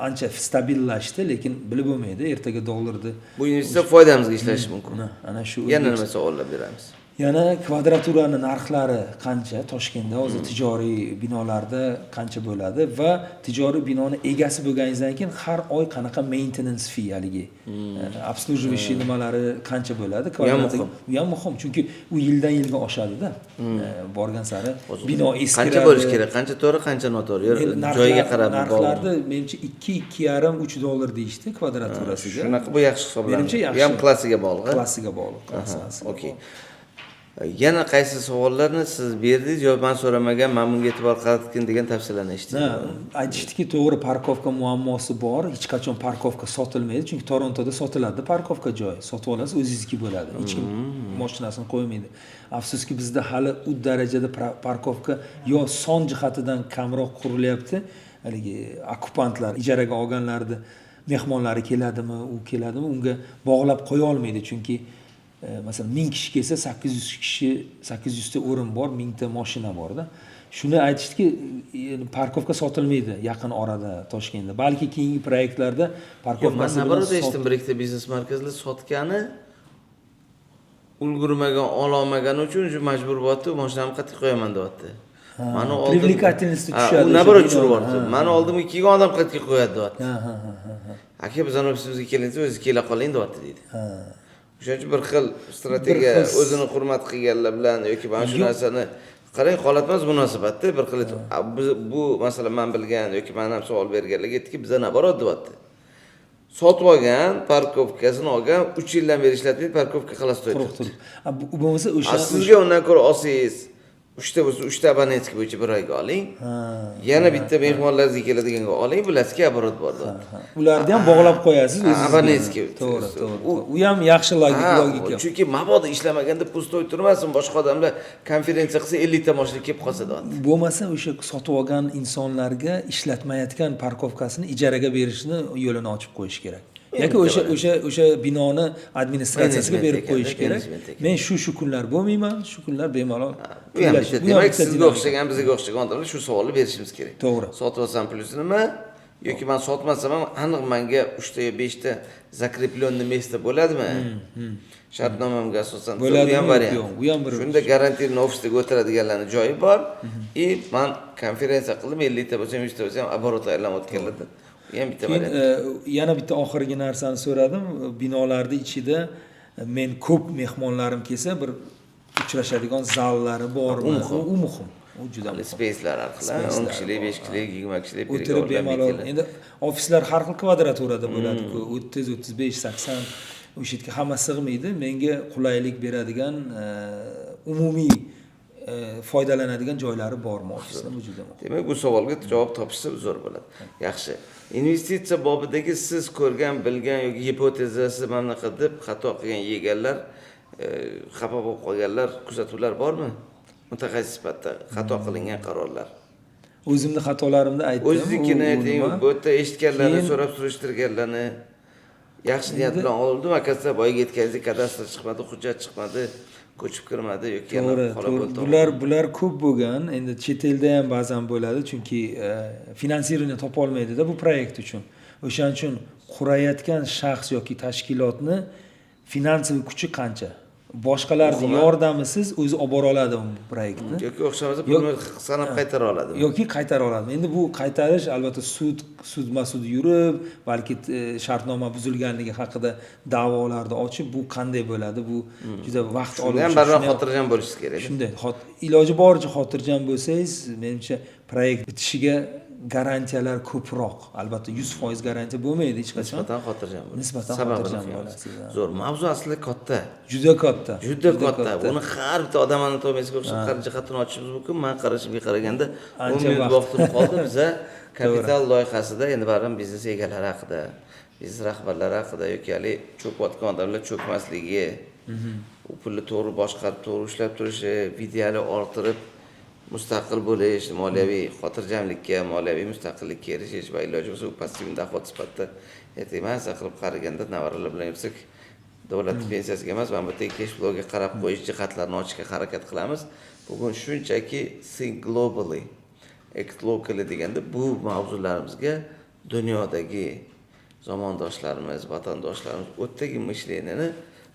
ancha stabillashdi, lekin bilib bo'lmaydi, ertaga dollarni Bu investitsiya foydamizga ishlashi mumkin. Ana shu Yana nima savollar beramiz? Yana kvadraturani narxlari qancha Toshkentda hozir, tijoriy binolarda qancha bo'ladi va tijoriy binoni egasi bo'lganingizdan keyin har oy qanaqa maintenance fee, haligi обслуживающий nimalari qancha bo'ladi? U ham muhim. U ham muhim, chunki u yildan yilga oshadida. Borgan sari bino eskiradi. Qancha bo'lishi kerak, qancha to'g'ri, qancha noto'g'ri? Endi Joyiga qarab. Narxlarni menimcha 2, 2,5, 3 dollar deyishdi kvadraturasiga. Shunaqa, bu yaxshi hisoblanadi. Menimcha yaxshi. Bu ham klassiga bog'liq. Klassiga bog'liq, klassasiga. Okey, yana qaysi savollarni siz berdingiz yo man so'ramagan, man bunga e'tibor qaratgin degan tavsiyalarni eshitdim? Ha, aytishdiki, to'g'ri, парковка muammosi bor, hech qachon парковка sotilmaydi, chunki Torontoda sotiladi парковка. Joy sotib olasiz, o'zingizniki bo'ladi, hech kim moshinasini qo'ymaydi. Afsuski, bizda hali u darajada парковка yo son jihatidan kamroq qurilyapti. Haligi okkupantlar, ijaraga olganlarni mehmonlari keladimi, u keladimi, unga bog'lab qo'ya olmaydi, chunki masalan, 1000 kishi kelsa, 800 kishi, 800 ta o'rin bor, 1000 ta moshina borda. Shuni aytishdiki, парковка sotilmaydi yaqin orada Toshkentda, balki keyingi proyektlarda Yo'q, man парковка si bilan наоборот eshitdim, bir ikkita biznes markazlar sotgani ulgurmagan, ololmagani uchun shu majbur bo'lyapti, moshinamni qayerga qo'yaman deyapti. Mani oldim. Привлекательность Ha, tushadi u o'sha наоборот binoni, tushirib yubordi. Mani oldimga kelgan odam qayerga qo'yadi deyapti. Ha ha ha ha ha. Aka, bizani ofisimizga keling desa, o'zi kela qoling deyapti deydi. O'shaning uchun bir xil strategiya, Bir xil. o'zini hurmat qilganlar bilan yoki mana shu narsani qarang, holat emas, munosabatda bir xil. Bu masalan, man bilgan yoki man ham savol berganlarga aytdiki, biza наоборот deyapti. Sotib olgan, парковка sini olgan, 3 yildan beri ishlatmaydi, парковка холостой. Quruq turib. A, bu bo'lmasa o'sha Sizga undan ko'ra olsangiz, uchta bo'lsa, uchta абонентский bo'yicha bir oyga oling, yana bitta mehmonlaringizga keladiganga oling, bilasizki, оборот bor deyapti. Ha, ularni ham bog'lab qo'yasiz o'zingizga. Абонентский. To'g'ri, to'g'ri. U ham yaxshi logika. Chunki mabodo ishlamaganda пустой turmasin, boshqa odamlar konferensiya qilsa, 50 ta moshina kelib qolsa deyapti. Bo'lmasa o'sha sotib olgan insonlarga ishlatmayotgan парковка sini ijaraga berishni yo'lini ochib qo'yish kerak yoki o'sha binoni administratsiyasiga Menejment berib ekanda, qo'yish kerak. Menejment ekan. Men shu kunlar bo'lmayman, shu kunlar bemalol Bu ham pulash. bitta. Bu ham Demak, bitta sizga dinamika. o'xshagan, bizga o'xshagan odamlar shu savolni berishimiz kerak. To'g'ri. Sotib olsam plyusi nima yoki man sotmasam ham aniq manga uchta yo beshta закрепленный место bo'ladimi shartnomamga asosan? Bo'ladimi Bu ham yo'q, variant. yo'q, u ham bir. Shunda гарантированный ofisdagi o'tiradiganlarni joyi bor и man konferensiya qildim, 50 ta bo'lsa ham, 100 ta bo'lsa ham оборот aylanib o'tganlarda, u ham bitta Keyin variant. yana bitta oxirgi narsani so'radim. Binolarni ichida men ko'p mehmonlarim kelsa, bir uchrashadigan zallari bormi? U muhim. U muhim, u juda muhim. Spacelar orqali, Spacelar 10 kishilik, bor, 5 kishilik, 20 kishilik o'tirib переговорlar, bemalol. meetinglar. Endi ofislar har xil kvadraturada bo'ladi-ku, 30, 35, 80, o'sha yerga hamma sig'maydi. Menga qulaylik beradigan umumiy foydalanadigan joylari bormi ofisda? Bu juda muhim. Demak, bu savolga javob topishsa zo'r bo'ladi. Yaxshi, investitsiya bobidagi siz ko'rgan, bilgan yoki gipotezasi mana bunaqa deb xato qilgan, yeganlar, xafa bo'lib qolganlar, kuzatuvlar bormi, mutaxassis sifatida xato qilingan qarorlar? O'zimni xatolarimni aytdim. O'ziznikini u ayting. nima? Bu yerda eshitganlarni, so'rab surishtirganlarni, yaxshi niyat bilan oldim, akasi, boyagi aytganingizdek, kadastr chiqmadi, hujjat chiqmadi, ko'chib kirmadi yoki yana To'g'ri, holat to'g'ri. bo'ldi. Bular ko'p bo'lgan. Endi chet elda ham ba'zan bo'ladi, chunki финансирование topolmaydida bu proyekt uchun. O'shaning uchun qurayotgan shaxs yoki tashkilotni финансовый kuchi qancha, boshqalarni yordamisiz o'zi olib bora oladimi bu proyektni? Yoki o'xshamasa, pulni sanab qaytara oladimi? Yoki qaytara oladimi? Endi bu qaytarish albatta sudma sud yurib, balki shartnoma buzilganligi haqida da'volarni ochib, bu qanday bo'ladi, bu juda vaqt Shunda olib ham baribir xotirjam bo'lishingiz kerak. Shunday, iloji boricha xotirjam bo'lsangiz, menimcha, proyekt bitishiga garantiyalar ko'proq. Albatta, 100% garantiya bo'lmaydi hech qachon. Nisbatan xotirjam bo'lasiz. Nisbatan Sababini xotirjam qo'yamiz. bo'lasiz, ha. Zo'r mavzu, aslida katta. Juda katta. Juda katta. Buni har bitta odam anatomiyasiga o'xshab har jihatini ochishimiz mumkin. Man qarashimga qaraganda, 10 Ancha minut vaqt. vaqtim qoldi. Biza kapital loyihasida endi baribir biznes egalari haqida, biznes rahbarlari haqida yoki haligi cho'kayotgan odamlar cho'kmasligi, u pulni to'g'ri boshqarib, to'g'ri ushlab turishi, в идеале orttirib, mustaqil bo'lish, moliyaviy xotirjamlikka, moliyaviy mustaqillikka erishish va iloji bo'lsa, u passiv доход sifatida ertaga maza qilib qaraganda nevaralar bilan yursak, davlat pensiyasiga emas, mana bu yerda cash flowga qarab qo'yish jihatlarini ochishga harakat qilamiz. Bugun shunchaki think globally, act locally deganda bu mavzularimizga dunyodagi zamondoshlarimiz, vatandoshlarimiz o'tdagi мышление ni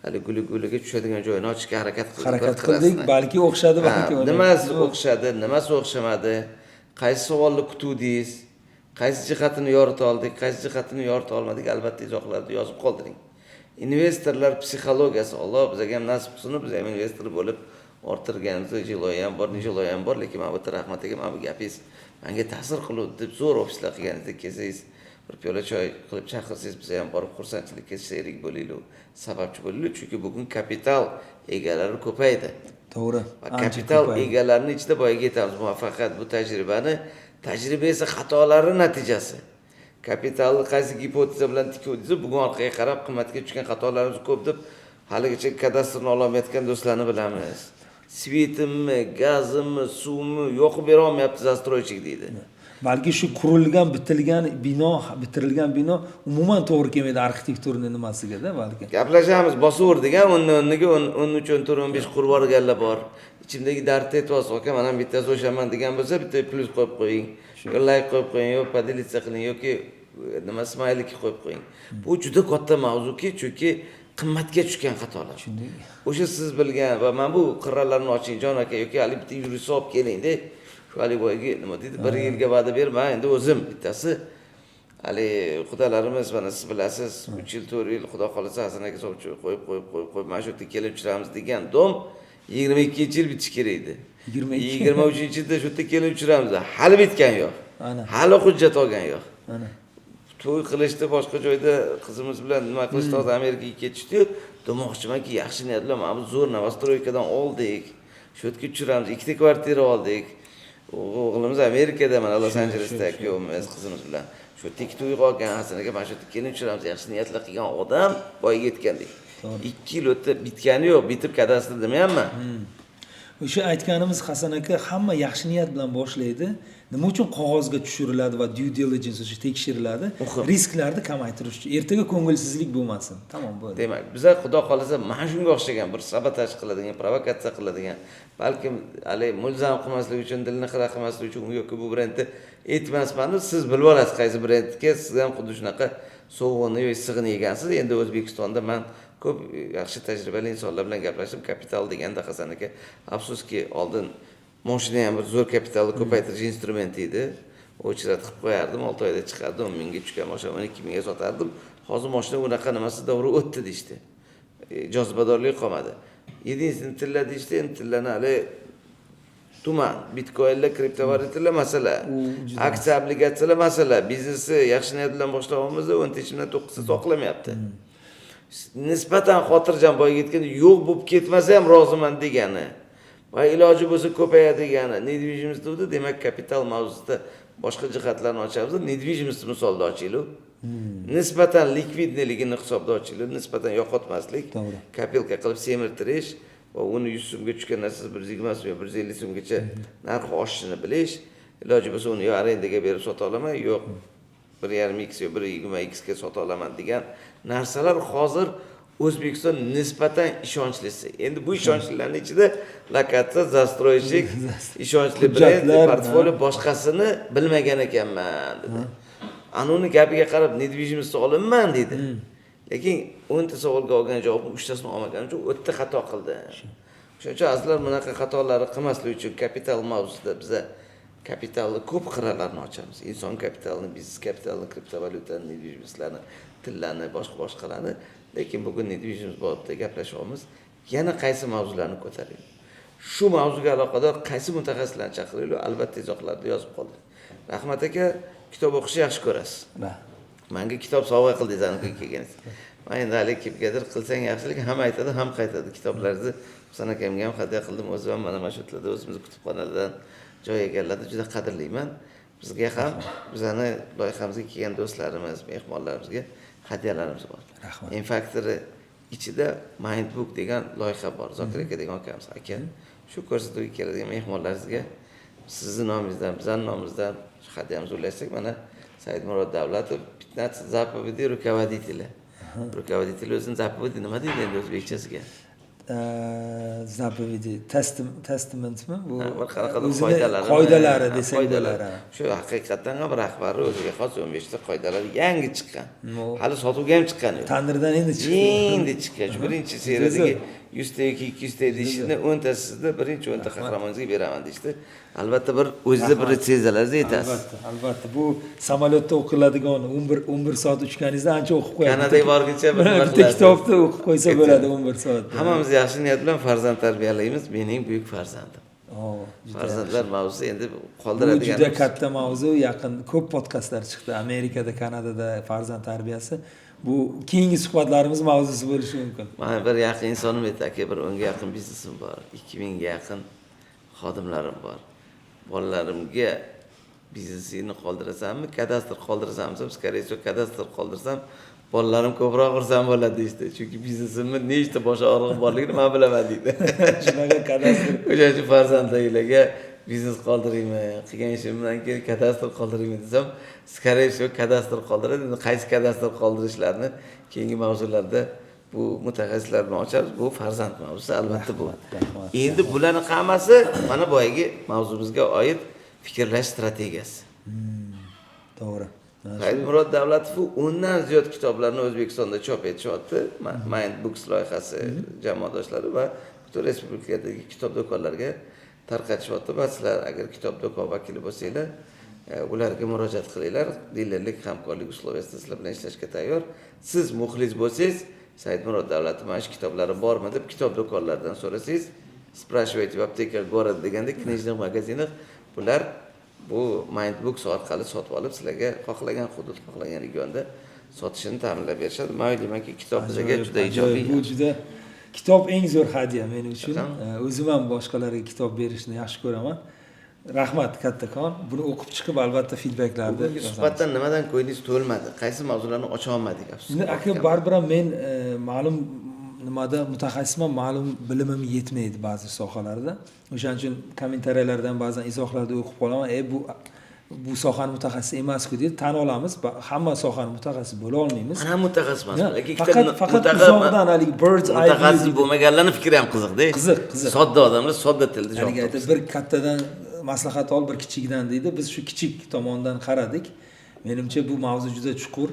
Hali guli-guliga tushadigan joyini ochishga harakat qildik. Harakat qildik, balki o'xshadi, balki nimasi o'xshadi, nimasi o'xshamadi, qaysi savolni kutuvdingiz, qaysi jihatini yorita oldik, qaysi jihatini yorita olmadik, albatta izohlarda yozib qoldiring. Investorlar psixologiyasi, Alloh bizga ham nasib qilsin, biz ham investor bo'lib orttirganimizda jiloy ham bor, nijiloy ham bor, lekin mana bu Rahmat aka, mana bu gapingiz menga ta'sir qildi deb zo'r ofislar qilganingizda kelsangiz, bir piyola choy qilib chaqirsangiz, biz ham borib xursandchilikka sherik bo'laylik, sababchi bo'laylik, chunki bugun kapital egalari ko'paydi. To'g'ri. Va kapital egalarining ichida boyaga yetamiz, muvaffaqiyat bu tajribani, tajriba esa xatolari natijasi. Kapitalni qaysi gipoteza bilan tikuvdingiz, bugun orqaga qarab qimmatga tushgan xatolarimiz ko'p deb haligacha kadastrni ololmayotgan do'stlarni bilamiz. Svetimmi, gazimmi, suvmi yoqib bera olmayapti zastroychik deydi. Balki shu qurilgan, bitilgan bino, bitirilgan bino umuman to'g'ri kelmaydi arxitekturani nimasiga-da, balki. Gaplashamiz, bosaver degan, o'nni o'rniga 13, 14, 15 qurib yuborganlar bor. Ichimdagi dardni aytyapsiz, aka, men ham bittasi o'shaman degan bo'lsa, bitta plyus qo'yib qo'ying, yo like qo'yib qo'ying, yo podelitsa qiling, yoki nima smaylik qo'yib qo'ying. Bu juda katta mavzuki, chunki qimmatga tushgan xatolar. Shunday. O'sha siz bilgan va mana bu qirralarni oching, jon aka, yoki hali bitta yurist olib keling-da. Shu hali boyagi nima deydi, bir yilga va'da berma, endi o'zim bittasi hali xudolarimiz, mana siz bilasiz, 3 yil, 4 yil xudo xolasa Hasan aka sovchi qo'yib qo'yib qo'yib qo'yib mana shu yerda kelib tushiramiz degan dom 22-yil bitishi kerak edi. 23-yilda shu yerda kelib tushiramiz. Hali bitgan yo'q. Hali hujjat olgan yo'q. Ana. To'y qilishdi, boshqa joyda qizimiz bilan nima qilishdi, hozir Amerikaga ketishdi. Demoqchimanki, yaxshi niyat bilan mana bu zo'r novostroykadan oldik. Shu yerga tushiramiz, 2 ta kvartira oldik. O'g'limiz Amerikada, mana Los Angelesda kuyovimiz qizimiz bilan. Shu yerda 2 to'y qolgan, Hasan aka mana shu yerda kelin tushiramiz, yaxshi niyatlar qilgan odam boyga yetgandek. 2 yil o'tdi, bitgani yo'q, bitib kadastr demayapman. O'sha aytganimiz Hasan aka, hamma yaxshi niyat bilan boshlaydi. Nima uchun qog'ozga tushiriladi va due diligence o'sha tekshiriladi? Risklarni kamaytirish uchun. Ertaga ko'ngilsizlik bo'lmasin. Tamom bo'ldi. Demak, bizlar xudo xolasa mana shunga o'xshagan bir sabotaj qiladigan, provokatsiya qiladigan, balkim hali mulzam qilmaslik uchun, dilni xira qilmaslik uchun u yoki bu brendni aytmasman, siz bilib olasiz qaysi brendga, siz ham xuddi shunaqa sovug'ini yo issig'ini yegansiz. Endi O'zbekistonda men ko'p yaxshi tajribali insonlar bilan gaplashib, kapital deganda Hasan aka, afsuski oldin mashina ham bir zo'r kapitalni ko'paytirish instrumenti edi. O'chirat qilib qo'yardim, 6 oyda chiqardi, 10 mingga tushgan mashina 12 mingga sotardim. Hozir mashina unaqa nimasi davri o'tdi deyishdi. Jozibadorlik qolmadi. Yedinsini tilla deyishdi, endi tillani hali tuman, bitcoinlar, kriptovalyutalar masala, aksiya, obligatsiyalar masala, biznesni yaxshi niyat bilan boshlayapmiz, 10 ta ichimdan 9 ta soqlamayapti. Nisbatan xotirjam boyga yetganda yo'q bo'lib ketmasa ham roziman degani va iloji bo'lsa ko'payadi degani недвижимость dedi. Demak, kapital mavzusida boshqa jihatlarni ochamiz. Недвижимость misolida ochaylik. Nisbatan likvidniligini hisobda ochaylik, nisbatan yo'qotmaslik, kopilka qilib semirtirish va uni 100 so'mga tushgan narsasi 120 so'm yo 150 so'mgacha narxi oshishini bilish. Iloji bo'lsa uni yo arendaga berib sota olaman, yo'q 1.5 x yo 1.20 x ga sota olaman degan narsalar hozir O'zbekiston nisbatan ishonchlisi. Endi bu ishonchlilarning ichida lokatsiya, zastroyщик, ishonchli brend, portfolio boshqasini bilmagan ekanman dedi. Ana uni gapiga qarab недвижимость olinman dedi. Lekin 10 ta savolga olgan javobni 3 tasini olmaganim uchun o'tta xato qildi. Shuning uchun azizlar, bunaqa xatolarni qilmaslik uchun kapital mavzusida biza kapitalni ko'p qirralarini ochamiz. Inson kapitalini, biznes kapitalini, kriptovalyutani, недвижимостьlarni, tillarni, boshqa boshqalarni. Lekin bugun недвижимость borasida gaplashyapmiz. Yana qaysi mavzularni ko'taraylik? Shu mavzuga aloqador qaysi mutaxassislarni chaqiraylik? Albatta izohlarda yozib qoldiring. Rahmat aka, kitob o'qishni yaxshi ko'rasiz. Menga kitob sovg'a qildingiz aniq kelganingiz. Men endi hali kimgadir qilsang yaxshilik ham aytadi, ham qaytadi. Kitoblarni Husan akamga ham hadya qildim, o'zim ham mana shu yerlarda o'zimiz kutubxonadan joy egalladi, juda qadrlayman. Bizga ham, bizani loyihamizga kelgan do'stlarimiz, mehmonlarimizga hadyalarimiz bor. Rahmat. M-Factory ichida Mindbook degan loyiha bor. Zokir aka degan akamiz aka. Shu ko'rsatuvga keladigan mehmonlaringizga sizni nomingizdan, bizning nomimizdan shu hadyamizni ulashsak, mana Saidmurod Davlatov 15 заповедей руководителя. Руководитель o'zini заповеди nima deydi endi o'zbekchasiga? Заповеди, testamentmi bu? Bir qanaqadir o'zini qoidalari, qoidalari desak qoidalari. bo'lar. Shu haqiqatdan ham rahbarni o'ziga xos 15 ta qoidalari yangi chiqqan. No. Hali sotuvga ham chiqqani yo'q. Tandirdan endi chiqdi. Endi chiqqan. Shu birinchi seriyadagi 100 ta yoki 200 ta idishni 10 tasini birinchi 10 ta qahramoningizga beraman deyishdi. Albatta bir o'zingizni bir retsenziyalaringizni aytasiz. Albatta, albatta. Bu samolyotda o'qiladigan 11 soat uchganingizda ancha o'qib qo'yadi. Kanadaga borguncha bir nima bitta qilasiz. Kitobni o'qib qo'ysa bo'ladi 11 soatda. Hammamiz yaxshi niyat bilan farzand tarbiyalaymiz. Mening buyuk farzandim. Juda Farzandlar mavzusi endi Bu qoldiradigan. Juda katta mavzu. Yaqin ko'p podkastlar chiqdi. Amerikada, Kanadada farzand tarbiyasi. Bu keyingi suhbatlarimiz mavzusi bo'lishi mumkin. Mana bir yaqin insonim aytdi: "Aka, bir 10 ga yaqin biznesim bor, 2000 ga yaqin xodimlarim bor. Bolalarimga biznesingni qoldirasanmi, kadastr qoldirasanmi desam, скорее всего, kadastr qoldirsam, bolalarim ko'proq xursand bo'ladi", deyishdi. "Chunki biznesimni nechta bosh og'rig'i borligini man bilaman", deydi. Shunaqa kadastr. O'shaning uchun farzandlaringlarga biznes qoldiraymi, qilgan ishimdan keyin kadastr qoldiraymi desam, скорее всего, kadastr qoldiradi. Endi qaysi kadastr qoldirishlarini keyingi mavzularda bu mutaxassislar bilan ochamiz. Bu farzand mavzusi albatta bu. Rahmat. Endi bularni hammasi mana boyagi mavzumizga oid fikrlash strategiyasi. To'g'ri. Mana Saidmurod Davlatov 10 dan ziyod kitoblarni O'zbekistonda chop etishyapti. Mind Books loyihasi jamoadoshlari va butun respublikadagi kitob do'konlariga tarqatishyapti. Va sizlar agar kitob do'kon vakili bo'lsanglar, ularga murojaat qilinglar. Dilerlik hamkorlik условия sida sizlar bilan ishlashga tayyor. Siz muxlis bo'lsangiz, Saidmurod Davlatov mana shu kitoblari bormi deb kitob do'konlaridan so'rasangiz, спрашивайте в аптеках города deganda, книжных магазинах, bular bu Mind Books orqali sotib olib, sizlarga xohlagan hudud, xohlagan regionda sotishini ta'minlab berishadi. Man o'ylaymanki, kitob bizga Ajoyib, juda ajoyib. ijobiy. Bu juda, kitob eng zo'r hadya men uchun. Qachon? O'zim ham boshqalarga kitob berishni yaxshi ko'raman. Rahmat kattakon. Buni o'qib chiqib, albatta, feedbacklarni Bugungi yozamiz. suhbatdan nimadan ko'nglingiz to'lmadi? Qaysi mavzularni ocha olmadik, afsus? Endi, aka, baribir ham men ma'lum nimada mutaxassisman, ma'lum bilimim yetmaydi ba'zi sohalarda. O'shaning uchun kommentariyalardan, ba'zan izohlarda o'qib qolaman, bu sohani mutaxassisi emasku deydi. Tan olamiz, hamma sohani mutaxassis bo'la olmaymiz. Man ham mutaxassis emasman, lekin ikkita Faqat uzoqdan haligi bird's eye view mutaxassis deydi. bo'lmaganlarni fikri ham qiziqda. Qiziq, qiziq. Sodda odamlar sodda tilda javob Haligi aytadi, topsin. bir kattadan maslahat ol, bir kichikdan deydi. Biz shu kichik tomondan qaradik. Menimcha, bu mavzu juda chuqur.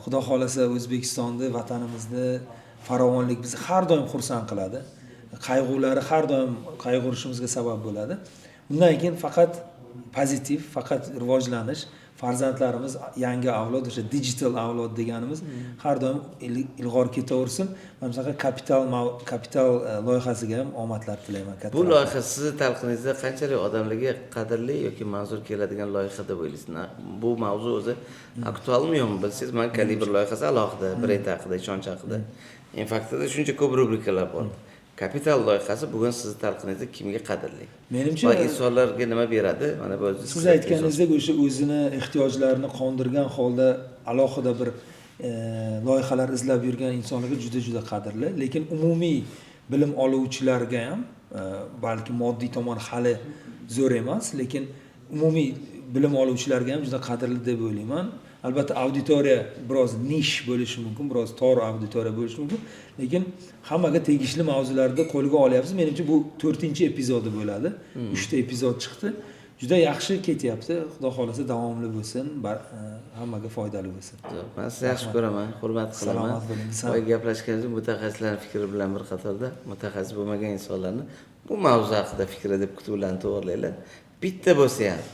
Xudo xohlasa, O'zbekistonni, vatanimizni farovonlik bizni har doim xursand qiladi, qayg'ulari har doim qayg'urishimizga sabab bo'ladi. Undan keyin faqat pozitiv, faqat rivojlanish, farzandlarimiz, yangi avlod, o'sha digital avlod deganimiz har doim ilg'or ketaversin. Mana shunaqa kapital loyihasiga ham omadlar tilayman, katta Bu rahmat. loyiha sizni talqiningizda qanchalik odamlarga qadrli yoki manzur keladigan loyiha deb o'ylaysiz? Bu mavzu o'zi aktualmi, yo'qmi, bilsangiz, man Kalibr loyihasi alohida, brend haqida, ishonch haqida. Infaktda shuncha ko'p rubrikalar bor. Kapital loyihasi bugun sizni talqiningizda kimga qadrli? Menimcha, Va insonlarga nima beradi? Mana bu o'zingiz siz aytganingizdek, o'sha o'zini ehtiyojlarini qondirgan holda alohida bir loyihalar izlab yurgan insonlarga juda juda qadrli. Lekin umumiy bilim oluvchilarga ham balki moddiy tomon hali zo'r emas, lekin umumiy bilim oluvchilarga ham juda qadrli deb o'ylayman. Albatta, auditoriya biroz nish bo'lishi mumkin, biroz tor auditoriya bo'lishi mumkin, lekin hammaga tegishli mavzularni qo'lga olyapsiz. Menimcha, bu to'rtinchi epizodi bo'ladi, uchta epizod chiqdi, juda yaxshi ketyapti. Xudo xohlasa, davomli bo'lsin, hammaga foydali bo'lsin. Man sizni yaxshi ko'raman, hurmat qilaman. Salomat bo'ling. Boya gaplashganimizda mutaxassislarni fikri bilan bir qatorda mutaxassis bo'lmagan insonlarni bu mavzu haqida fikri deb kutuvlarni to'g'irlanglar. Bitta bo'lsa ham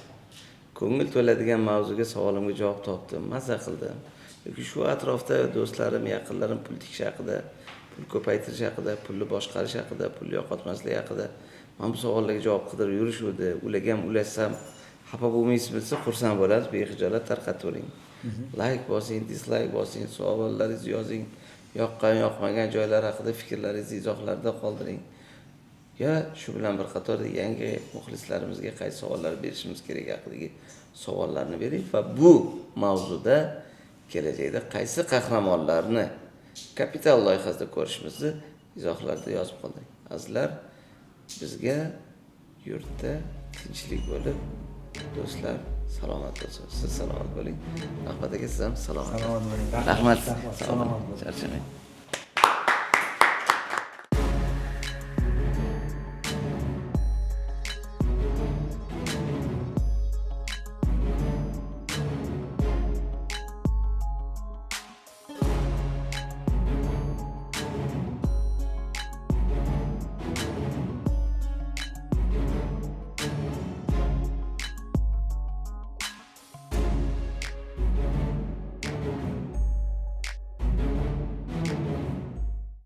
ko'ngil to'ladigan mavzuga, savolimga javob topdim, maza qildim yoki shu atrofda do'stlarim, yaqinlarim pul tikish haqida, pul ko'paytirish haqida, pulni boshqarish haqida, pulni yo'qotmaslik haqida mana bu savollarga javob qidirib yurishuvdi, ularga ham ulashsam xafa bo'lmaysizmi desa, xursand bo'lasiz. Bexijolat tarqatavering, layk bosing, dislayk bosing, savollaringizni yozing, yoqqan, yoqmagan joylar haqida fikrlaringizni izohlarda qoldiring. Yo shu bilan bir qatorda yangi muxlislarimizga qaysi savollar berishimiz kerak haqidagi savollarni bering va bu mavzuda kelajakda qaysi qahramonlarni Kapital loyihasida ko'rishimizni izohlarda yozib qoldiring. Azizlar, bizga yurtda tinchlik bo'lib, do'stlar salomat bo'lsin. Siz salomat bo'ling. Rahmat aka, siz ham salomat. Salomat bo'ling. Rahmat. Rahmat. Salomat Salomat bo'ling. Charchamang.